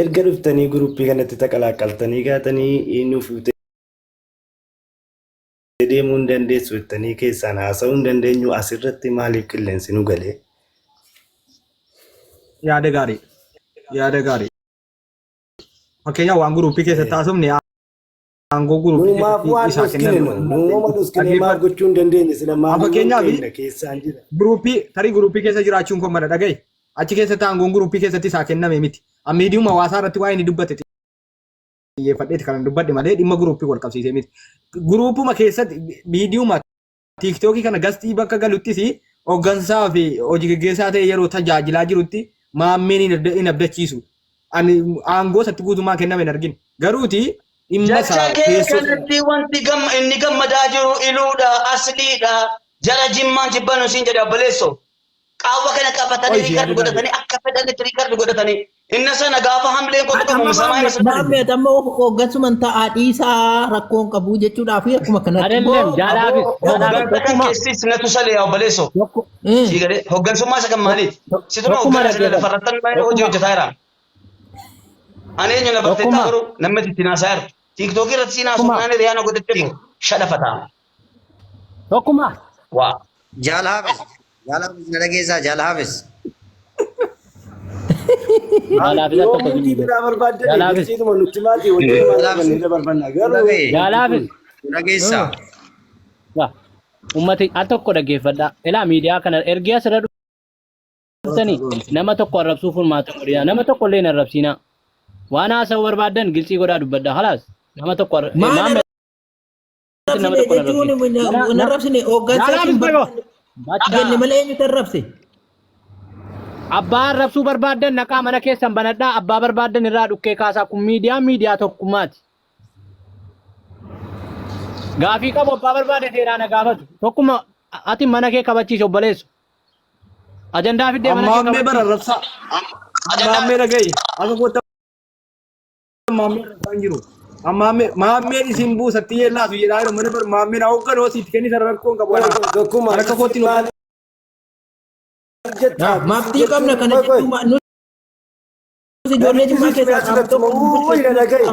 Erga dhuftanii guruppii kanatti taqalaqqaltanii kaatanii nuuf deemuu hin dandeessu jettanii keessaan haasa'uu hin dandeenyu asirratti maaliif qilleensi nu galee? Yaada gaarii. Yaada gaarii. Fakkeenyaaf waan guruppii keessatti haasofne aangoo guruppii Nu maaf keessatti waan isaa dhoskine kenname. nu nuuma dhoskine maaf Dhaggeeffadhu. gochuu hin dandeenye sila maaf Fakkeenyaaf keenya keessaan jira. Guruppii tarii guruppii keessa jiraachuun koo mala dhaga'i. Achi keessatti aangoon guruppii keessatti isaa kenname miti. Miidiyuma hawaasaa irratti waa'ee inni dubbate xiyyeeffadheeti kan dubbadhe malee dhimma guruppii wal qabsiisee miti. Guruppuma keessatti miidiyuma tiiktookii kana gastii bakka galuttis hooggansaa fi hojii gaggeessaa ta'e yeroo tajaajilaa jirutti maammeen hin abdachiisu. Ani aangoo isatti guutummaa kenname hin argine. Garuuti dhimma Jecha isaa kee keessoo kanatti wanti inni gammadaa jiru iluudha, asliidha, jara jimmaan jibbanu siin jedhe obboleesso. Qaawwa kana qabatanii Oyi, riikardi yaada godhatanii akka fedhanitti riikardi godhatanii. Inna sana gaafa hamleen koo Ati tuqamu amma samaa maamme sana maamme ati amma hoggansuman ta'aa dhiisaa rakkoon qabu jechuudhaaf akkuma kanatti Adelem immoo jaalaafis jaalaafis Hoggansa kan tokkuma keessis natu salee yaa obboleesso. tokko Sii galee hoggansummaa isa kan maaliiti? Situma tokkuma hogganaa sila dhaggeeffadhu. lafarrattan baay'ee hojii Tokkuma hojjetaa jira. Ani eenyu na barteettaa tokkuma garuu namni itti naasaa jirtu. Tiiktookii irratti siin tokkuma haasofnaan hiriyaa na godhatte immoo shadhafataa. tokkuma Waa. Jaal Haafis. Jaal Haafis na dhageessaa Jaal Haafis. Jaalaafis al Yoo tokko muudii siin biraa barbaaddanii Jaalaafis bilchiituma nutti maatii wajjin Jaal maal Haafis qabannee dabarfanna nu garuu dhagaye. Jaalaafis Nu dhageessaa. Waa, ummati al tokko dhaggeeffadhaa. Ilaa miidiyaa kana ergi asirra dhuftanii nama tokko arrabsuu furmaata godhinaa. Nama tokko illee hin arrabsinaa. Waan haasa'uu barbaaddan gilxii godhaa dubbadhaa. Halaas nama tokko maal maal nama arrabsine tokko hin jechuun arrabsin. hin arrabsine hoggansa Jaalaafis hin bago. barbaanne jenne Bakka malee eenyutu arrabse? abbaa arrabsuu barbaaddan naqaa mana keessan banadhaa abbaa barbaaddan irraa dhukkee kaasaa kun miidiyaa miidiyaa tokkummaati. Gaafii qabu abbaa barbaade seeraan haa gaafatu. Tokkuma ati mana kee kabachiisi obboleessu. Ajandaa fiddee mana kee Ammaa bara kabachiisi. rabsaa. Ammaa dhaga'i. Akka kootta maammee irra hin jiru. Maammee maammeen isin buusatti yeellaasu jedhaa jiru mana bar maammeen haa hoogganoo sitti kenni sana rakkoo hin qabu. Tokkuma Harka kootti nu maal jettaa? Maftii qabna kana jechuun nuti ijoollee jimmaa keessaa qaama tokko Uuy na dhaga'i.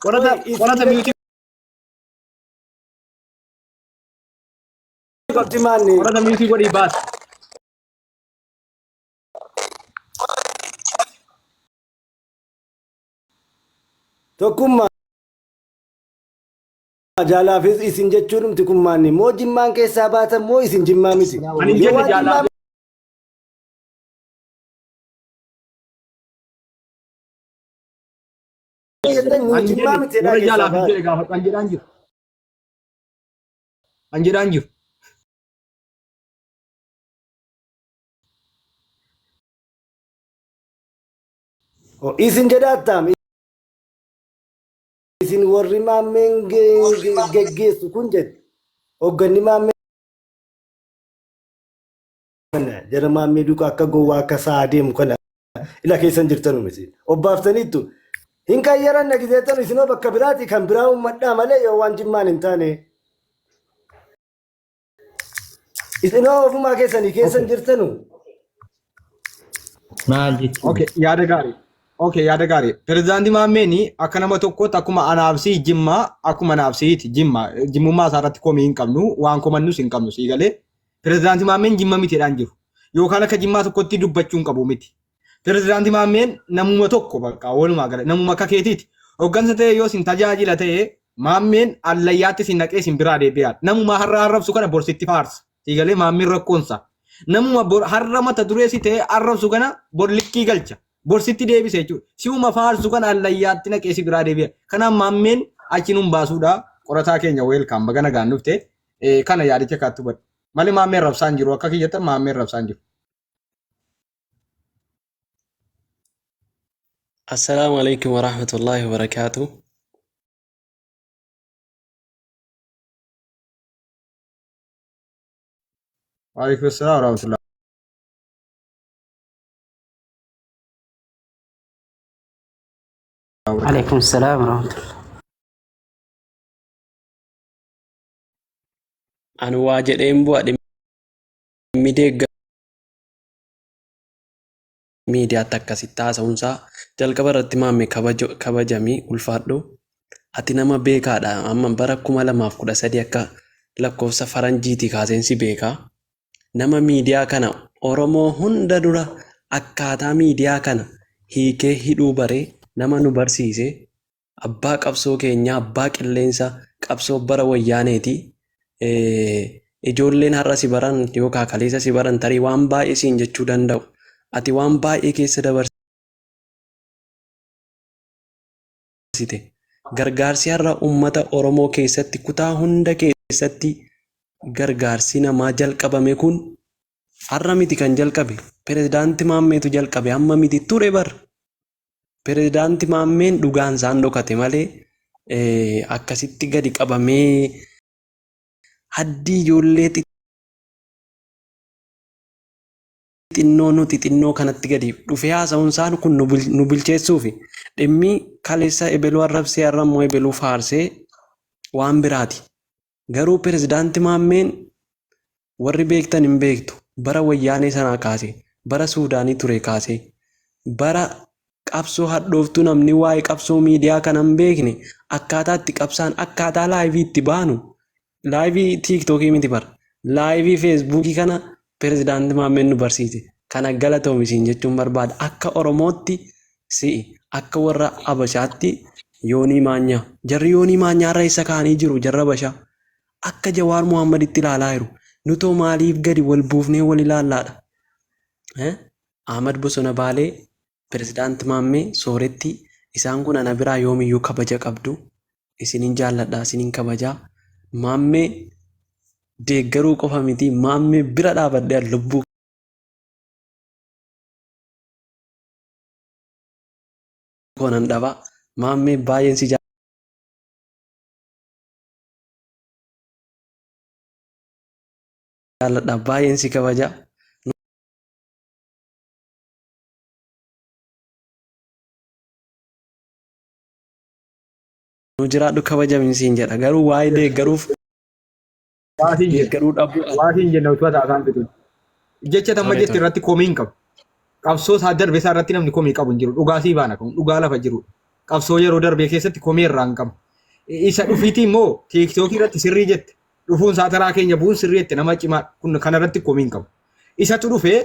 Warata warata miutii Qabdi maanni. warata miutii godhii baas. Tokkummaa jaalaafis isin jechuun kun maanni moo jimmaan keessaa baatan moo isin jimmaa miti. Ani hin Yoo jenne waan jimmaa jaalaa jettan nu Ani jimmaa jedhe miti jedhaa warra keessaa jaalaaf hin baatan. jedhe gaafadhu an jedhaan jiru. An jedhaan jiru. Isin jedhaattam isin warri maammeen geggeessu kun jedhe hoogganni maammee kana jara maammee duukaa akka gowwaa akka sa'a deemu kana ila keessan jirtanu miti obbaaftaniittu hin qayyaranna gizeettanu isinoo bakka biraati kan biraa uummadhaa malee yoo waan jimmaan hin taane isinoo ofumaa keessanii keessan jirtanu. Maal jechuudha? Okay, yaada gaarii. Okay, yaada gaarii. Pirezidaantii Maammeen akka nama tokkootti akkuma anaaf sii Jimmaa akkuma anaaf siiti Jimma jimmummaa isaa irratti komii hin qabnu waan komannus hin qabnu sii galee. Pirezidaantii Maammeen Jimma mitiidhaan jiru. Yookaan akka Jimmaa tokkotti dubbachuu hin qabu miti. Pirezidaantii Maammeen namuma tokko bakka walumaa gala namuma akka keetiiti. Hoggansa ta'e yoo isin tajaajila ta'e Maammeen allayyaatti isin naqee isin biraa deebi'aadha. Namuma har'a arrabsu kana borsitti faarsa. Sii galee Maammeen rakkoonsa. Namuma bor har'a mata duree si ta'e arrabsu kana bor likkii galcha. Borsitti deebise jechuudha. Si'uma faarsu kana allayyaatti naqee si biraa deebi'a. Kanaaf Maammeen achi nun baasuudha. Qorataa keenya weelkaam baga nagaan dhufte. Kana yaadicha kaattu hubadhu. Malee Maammeen rabsaan jiru akka kiyyatti Maammeen rabsaan jiru. Assalaamu alaikum warahmatullahi wabarakaatu. Waalaikum salaam warahmatullahi wabarakatuh. Alaikum salaam warahmatullah. Ani waa jedheen bu'a dhimmi deeggarsa miidiyaatti akkasitti haasa'uunsaa jalqaba irratti maamme kabajami ulfaadhu. Ati nama beekaadha. Amma bara 2013 akka lakkoofsa faranjiitii kaaseen si beeka. Nama miidiyaa kana Oromoo hunda dura akkaataa miidiyaa kana hiikee hidhuu bare nama nu barsiise Abbaa qabsoo keenyaa abbaa qilleensa qabsoo bara wayyaaneeti. Ijoolleen har'a si baran yookaa kaleessa si baran tarii waan baay'ee siin jechuu danda'u. Ati waan baay'ee keessa dabarsite. Gargaarsi har'a ummata Oromoo keessatti kutaa hunda keessatti gargaarsi namaa jalqabame kun har'a miti kan jalqabe. Pirezidaanti Maammeetu jalqabe amma miti ture bar. Pirezidaanti Maammeen dhugaan isaan dhokate malee akkasitti gadi qabamee haddii ijoollee xixinnoo nuti xinnoo kanatti gadi dhufee haasa'uun isaan kun nu bilcheessuufi dhimmi kaleessa ebeluu arrabsee har'a immoo ebeluu faarsee waan biraati. Garuu pirezidaanti Maammeen warri beektan hin beektu bara wayyaanee sanaa kaasee bara Suudaanii ture kaasee bara qabsoo hadhooftuu namni waa'ee qabsoo miidiyaa kana hin beekne akkaataa itti qabsaan akkaataa laayivii itti baanu laayivii tiiktookii miti bara laayivii feesbuukii kana pirezidaanti Maammeen nu barsiise kana galatoomi siin jechuun barbaada akka Oromootti si'i akka warra Abashaatti Yoonii Maanyaa jarri Yoonii Maanyaa irra eessa kaa'anii jiru jarra Abashaa akka Jawaar Muhammaditti ilaalaa jiru nutoo maaliif gadi wal buufnee wal ilaallaadha Eh? Ahmad Bosona Baalee Pirezidaanti Maammee Sooretti isaan kun ana biraa yoomiyyuu kabaja qabdu isinin jaalladha isinin kabajaa Maammee deeggaruu qofa miti Maammee bira dhaabadhee lubbuu koo nan dhaba Maammee baay'een si jaalladha baay'een si kabaja nu jiraadhu kabajami siin jedha garuu waa'ee deeggaruuf Waatiin jenna. deeggaruu dhabuu Waatiin jenna utuu haasaan fixin. Jecha tamma Tole jette tole. irratti komii hin qabu. Qabsoo isaa darbe isaa irratti namni komii qabu hin jiru. Dhugaa sii baana kun dhugaa lafa jiru. Qabsoo yeroo darbee keessatti komii irraa hin qabu. Isa dhufiitii immoo tiiktookii irratti sirrii jette. Dhufuun isaa taraa keenya bu'uun sirrii jette nama cimaa kun kana irratti komii hin qabu. Isatu dhufee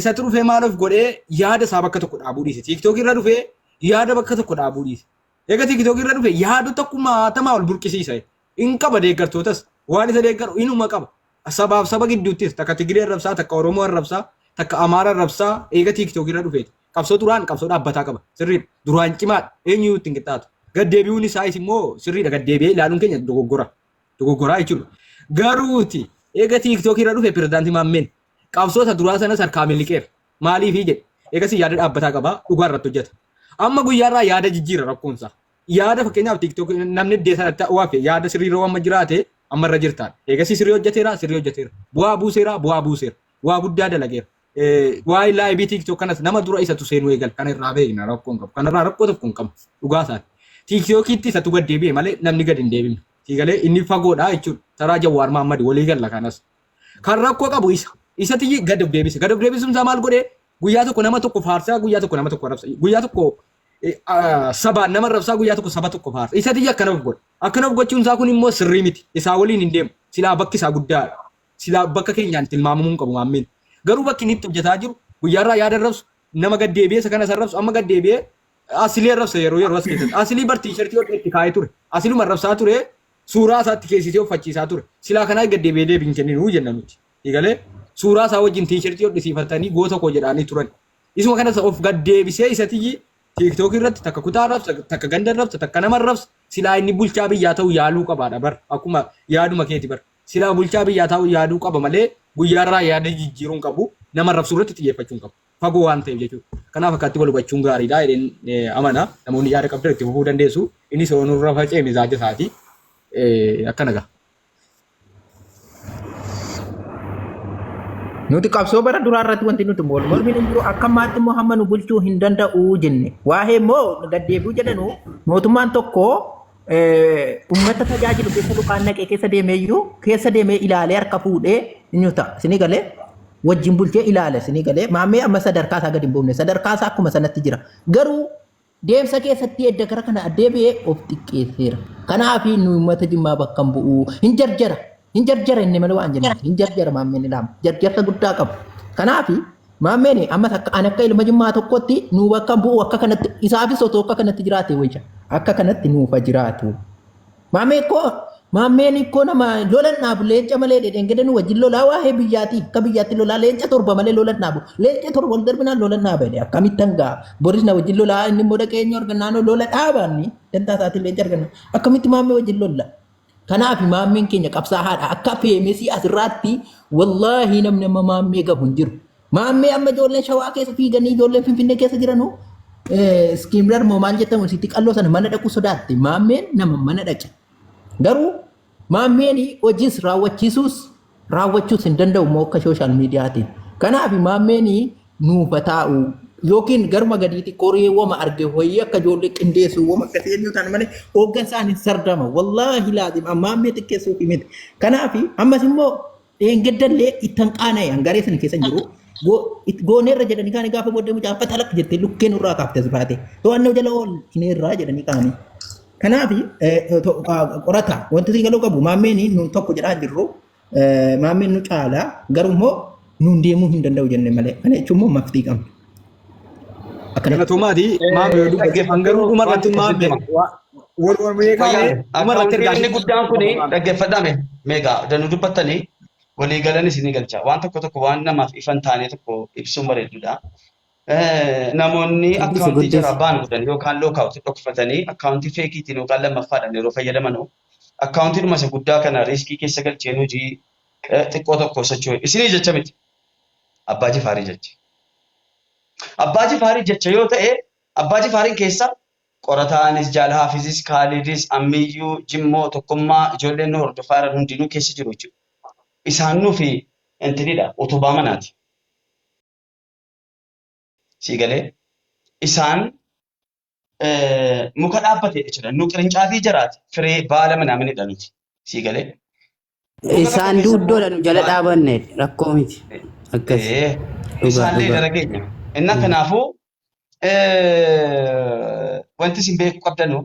isatu dhufee maal of godhee yaada isaa bakka tokko dhaabuu dhiise. Tiiktookii irra dhufee yaada bakka tokko dhaabuu dhiise. Egaa tiiktookii irra dhufe yaadota kumaatamaa ol burqisiisa. In qaba deeggartootas waan isa deeggaru inuma qaba. Sabaaf saba gidduuttis takka Tigiree arrabsaa, takka Oromoo arrabsaa, takka Amaara arrabsaa eega tiiktookii irra dhufeeti. Qabsoo duraan qabsoo dhaabbataa qaba. Sirriidha. Duraan cimaadha. Eenyuyyuu ittiin qixxaatu. Gaddeebi'uun isaas immoo sirriidha. Gaddeebi'ee ilaaluun keenya dogoggora. Dogoggoraa jechuudha. Garuuti eega tiiktookii irra dhufe pirezidaantii Maammeen qabsoo isa duraa sanas harkaa miliqeera. Maaliifii jedhe. Eegasii yaada dhaabbataa qaba. Dhugaa irratti hojjeta. Amma guyyaarraa yaada jijjiira rakkoonsaa. Yaada fakkeenyaaf TikTok namni iddee sanatti waafe yaada sirrii yeroo amma jiraate amma irra jirtaan. Eegasii sirrii hojjeteera sirrii hojjeteera. Bu'aa buuseera bu'aa buuseera. Waa guddaa dalageera. Waa'ee laayibii TikTok kanas nama dura isatu seenuu eegal kana irraa beekna rakkoo hin qabu. Kanarraa rakkoo tokko hin qabu. Dhugaa isaati. TikTokitti isatu gad deebi'e malee namni gad hin deebine. Siigalee inni fagoodha jechuudha. Taraa Jawaar Mahaammad walii galla kanas. Kan rakkoo qabu isa. Isatti gad of deebise. Gad of deebisuun isaa maal godhee? Guyyaa tokko nama tokko faarsaa, guyyaa tokko nama tokko arrabsa. Guyyaa tokko sabaan nama arrabsaa, guyyaa tokko saba tokko faarsa. Isa tiyya akkana of godha. Akkana of gochuun isaa kun immoo sirrii miti. Isaa waliin hin deemu. Silaa bakki isaa guddaadha. Silaa bakka keenyaan tilmaamamuu hin qabu maammeen. Garuu bakki inni itti hojjetaa jiru guyyaarraa yaada arrabsu, nama gad deebi'ee isa kanas arrabsu, amma gad deebi'ee Asilii arrabsa yeroo yeroo as keessatti. Asilii bar tiishartii hodhee itti kaa'ee ture. Asiluma arrabsaa ture suuraa isaatti keessisee uffachiisaa ture. Silaa kanaa gad deebi'ee deebii hin kenninuu jenna nuti. Egalee suuraa isaa wajjin tiishartii hodhisiifatanii goota koo jedhaanii turan. Isuma kanas of gad deebisee isa tiyyi tiiktookii irratti takka kutaa arrabsa, takka ganda arrabsa, takka nama arrabsa. Silaa inni bulchaa biyyaa ta'u yaaluu qabaadha bar. Akkuma yaaduma keeti bar. Silaa bulchaa biyyaa ta'u yaaduu qaba malee guyyaarraa yaada jijjiiruu hin qabu. Nama arrabsuu irratti xiyyeeffachuu hin qabu. Fagoo waan ta'eef jechuudha. Kanaaf akkatti wal hubachuun gaariidha jedheen amana. Namoonni yaada qabdan itti fufuu dandeessu. Innis yoo nurra faca'e mizaaja isaati. Akkana gaha. Nuti qabsoo bara duraa irratti wanti nuti wal morminu hin jiru. Akka ammaatti immoo hamma nu bulchuu hin danda'u jenne. Waa'ee immoo gaddeebi'uu jedhanu mootummaan tokko uummata tajaajilu keessa lukaan naqee keessa deemee iyyuu keessa deemee ilaalee harka fuudhee inni ta'a. Isinii galee wajjin bulchee ilaala isinii galee maammee amma sadarkaa isaa gadi hin buufne sadarkaa isaa akkuma sanatti jira. Garuu deemsa keessatti edda gara kana deebi'ee of xiqqeesseera. Kanaaf nu uummata Jimmaa bakka hin bu'u. Hin jarjara. Hin jarjara inni malee waan jennu. Hin jarjara maammeen ilaama. Jarjarsa guddaa qaba. Kanaaf maammeen ammas akka an akka ilma Jimmaa tokkotti nu bakka hin bu'u akka kanatti isaafis otoo akka kanatti jiraate wayya. Akka kanatti nuufa jiraatu. Maammee koo maammeen koo nama lolan dhaabu leenca malee dhedhengede nu wajjin lolaa waa'ee biyyaati akka biyyaatti lolaa leenca torba malee lolan dhaabu leenca torba wal darbinaan lolan dhaaba jedhe akkamitti hangaa boris na wajjin lolaa inni immoo dhaqee eenyu argannaa lola dhaabaanni dantaa isaatiin leenca arganna akkamitti maammee wajjin lolla kanaaf maammeen keenya qabsaa'aadha akka feemesii asirraatti wallaahi namni amma maammee gahu hin jiru Maammee amma ijoolleen shawaa keessa fiiganii ijoolleen finfinnee keessa jiranu iskiimdar moo maal jettamu sitti qalloo sana mana dhaquu sodaatte maammeen nama mana dhaqe. Garuu maammeen hojiis raawwachiisuus raawwachuus hin danda'u immoo akka sooshaal miidiyaatiin. Kanaaf maammeen nuufa taa'u yookiin garuma gadiitti koree wama arge wayii akka ijoollee qindeessu wama akkasii eenyu ta'an malee hooggansaan hin sardama. Wallaahi laazim maammee xiqqeessuuf miti. Kanaaf ammas immoo Dheengaddallee ittan qaana'e an garee sana keessa hin jiru. Gooneerra jedhanii kaanii gaafa booddee mucaan fatalaq jettee lukkee nurraa kaafte as baate. To'annoo jala oolchineerraa jedhanii kaanii. Kanaaf qorata wanti isin galuu qabu maammeen nu tokko jedhaa jirru maammeen nu caala garuu immoo nuun deemuu hin danda'u jenne malee. Kana jechuun immoo maftii qabna. Akkanatti. Galatoomaati maame yoo dubbate hangaruu dhuma Waan irratti tokko maame sitti hima. wal mormee kaane Fayyaame. dhuma irratti Akkaawuntiin ergaa inni sitti guddaan qaba kuni maame. dhaggeeffadhame meeqa danuu dubbattanii walii galan isinii galcha. Waan tokko tokko waan namaaf ifan taane tokko ibsuun bareedduudha. Namoonni Guddisi akkaawuntii jaraa guddisi. baan godhan yookaan lookaawuti dhokfatanii akkaawuntii feekiitiin yookaan lammaffaadhaan yeroo fayyadamanu akkaawuntiidhuma isa guddaa kana riiskii keessa galcheen hojii xiqqoo tokko socho'e. Isinii jecha miti. Abbaa Jifaarii jecha. Abbaa Jifaarii jecha yoo ta'e Abbaa Jifaariin keessa qorataanis, Jaal Haafizis, Kaalidis, Ammiyyuu, Jimmoo, Tokkummaa, ijoolleen nu hordofaa jiran hundinuu keessa jiru jechuudha. Isaan nuufi intinidha, utubaa manaati. Sii galee? Isaan muka dhaabbatedha jechuudha. Nu qirincaafii jaraati, firee baala minaaminidha nuti. Sii galee? Muka tokko Isaan keessa immoo duuddoodha nu jala baala dhaabanne rakkoo miti. Akkas. Ee, Dhugaa isaan dhugaa. leedara keenya. Inna kanaafuu wanti isin beekuu qabdanu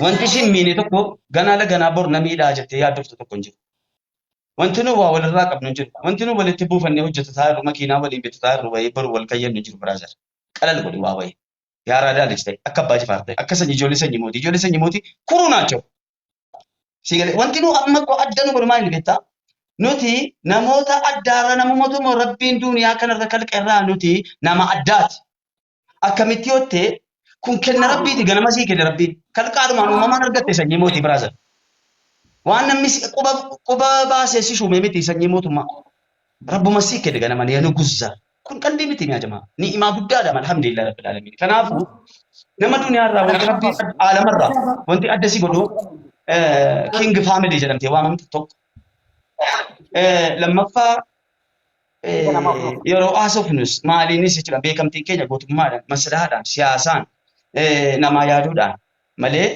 wanti isin miine tokko ganaa la ganaa bor na miidhaa jettee yaaddoftu tokko hin jiru. Wanti nu waa walirraa qabnu hin jiru. Wanti nu walitti buufannee hojjetataa jirru makiinaa waliin bitataa jirru wayii boru wal kayyannu hin jiru brother. Qalal godhi waa wayii. Yaa raadaa lij ta'e akka abbaa jifaar ta'e akka sanyii ijoollee sanyii mootii ijoollee sanyii mootii kuruu naachoo. Si galee wanti nu amma koo adda nu godhu maal inni beektaa? Nuti namoota addaarra namumatu immoo rabbiin duuniyaa kanarra kalqe irraa nuti nama addaati. Akkamitti yoo ta'e kun kenna rabbiiti ganama sii kenne rabbiin. Kalqaadhumaan uumamaan argatte sanyii mootii biraazar. Waan namni quba quba baasee si shuumee miti sanyii mootummaa. Rabbuma sii kenne ganama ni guzza. Kun qalbii miti yaa jamaa. Ni'imaa guddaadha alhamdulillah rabbil alamin. Kanaafuu nama duniyaa irraa wanti rabbi aalamarraa wanti adda si godhu king family jedhamtee waamamtu tokko. Lammaffaa yeroo haasofnus maaliinis jechuudha beekamtiin keenya gootummaadhaan, maslahaadhaan, siyaasaan, namaa yaaduudhaan malee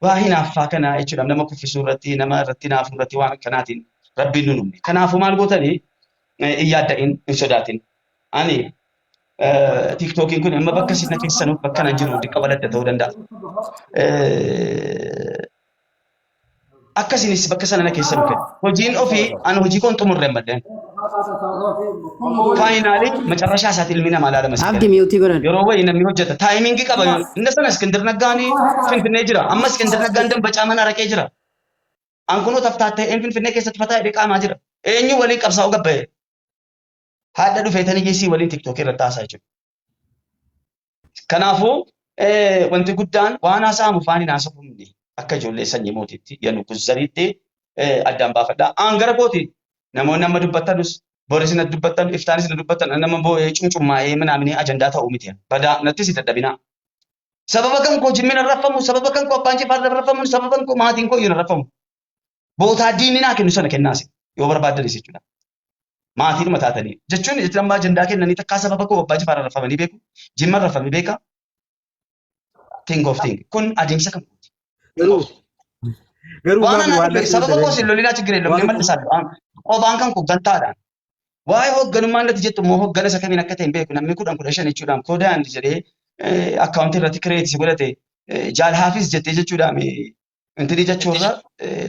waa hinaaffaa kana jechuudha nama kuffisuu irratti nama irratti hinaafuu irratti waan akkanaatiin rabbiin nu uumne. Kanaafuu maal gootanii hin yaadda'in hin sodaatin. Ani Tiiktookiin kun amma bakka isin na keessanuuf bakka nan jiru diqqa baladda ta'uu danda'a. Akkasiinis bakka sana na keessa dhufe. Hojiin ofii ani hojii koon xumurre ammallee. Faayinaalii macarrashaa isaati ilmi namaa ilaalama si Abdi gala. miyuutii godhan. Yeroo wayii namni hojjeta. Taayimingii qaba. Inna sana Iskindir Naggaanii Finfinnee jira. Amma Iskindir Naggaan dambacaa mana araqee jira. An kunoo taftaatta'een Finfinnee keessatti fataa hidhee qaamaa jira. Eenyu waliin qabsaa'uu gabba'e? Haadha dhufeetanii geessii waliin tiktookii irratti haasaa jechuudha. Kanaafuu wanti guddaan waan haasa'amu faan hin haasofamne akka ijoollee sanyii mootiitti yanu kuzzariitti addaan baafadha. Aan gara kooti namoonni amma dubbattanus boris na dubbattan iftaanis na dubbattan nama boo'ee cuncummaa'ee minaaminee ajandaa ta'uu miti. Badaa nattis hin dadhabinaa. Sababa kan koo jimmin arraffamu, sababa kan koo abbaan jifaar arraffamu, sababa kan koo maatiin koo iyyuu arraffamu. Bootaa diinni naa kennu sana kennaasi yoo barbaaddanis jechuudha. Maatiidhuma taatanii jechuun jechuun amma ajandaa kennanii takkaa sababa koo abbaa jifaar arraffamanii beeku, jimma arraffamee beeka. Think of think. Kun adeemsa kan kooti. Garuu garuu Waan maami anaa waan dhufe natti sababa koo hin sin lolinaa chiggiree waan lollee mallisaa qobaan kan koo gantaadhaan. Waa'ee hoogganummaan natti jettu immoo hooggana isa kamiin akka ta'e hin beeku. Namni 10 15 jechuudhaan koodaan jedhee akkaawuntii irratti kireetii si godhate jaal haafis jettee jechuudhaan intinii jechuurra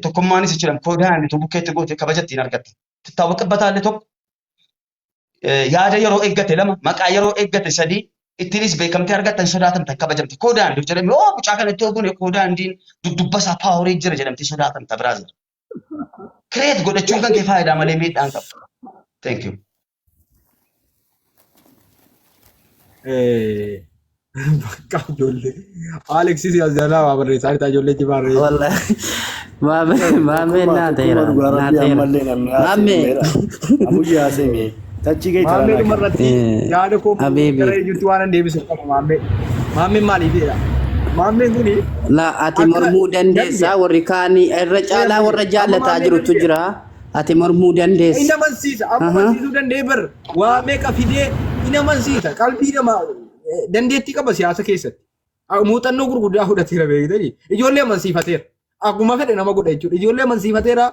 tokkummaanis jechuudhaan koodaan tu bukkeetti goote kabaja ittiin argatta. Tittaawwaqabbataallee tokko yaada yeroo eeggate lama maqaa yeroo eeggate sadii ittiinis beekamtee argatta hin sodaatamta hin kabajamte. Koodaan jedhame oo mucaa kana itti oguun koodaan dudubba isaa paaworii jira jedhamtee sodaatamta biraazar. Create godhachuun kan kee faayidaa malee miidhaan qabu. Thank you. Bakka ijoollee. Alex si as jalaa waa barreessaa jirta ijoollee jibaarree. Wallahi. Maame maame Tokkummaa naa ta'eera tokkummaa dhugaa naa rabbii ta'eera. ammallee namni haasee Maame himeera. Amuyyaa haasee hime. Tachii gahii Maammee taranaa dhuma kenna. irratti yaada koo gara Habibi. eenyutti waan an deebisu qaba maammee. Maammeen maaliif jedha? Maammeen kuni La ati akka mormuu namni dandeessa jedha. warri kaanii irra caalaa warra Amma jaallataa maammeen jirutu namni jedha. jira. Ati mormuu Inni dandeessa. amansiisa. Amma Aha. amansiisuu danda'ee bar waa meeqa fidee inni amansiisa. Qalbii namaa dandeettii qaba siyaasa keessatti. Muuxannoo gurguddaa fudhateera beektanii. Ijoollee amansiifateera. Akkuma fedhe nama godha jechuudha. Ijoollee amansiifateera.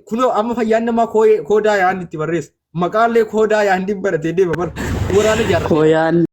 Kunoo amma fayyaan namaa koodaa yaadni itti barreessa. Maqaallee koodaa yaadni baratee deema bara. Waraana ijaarrateera. Kooyaan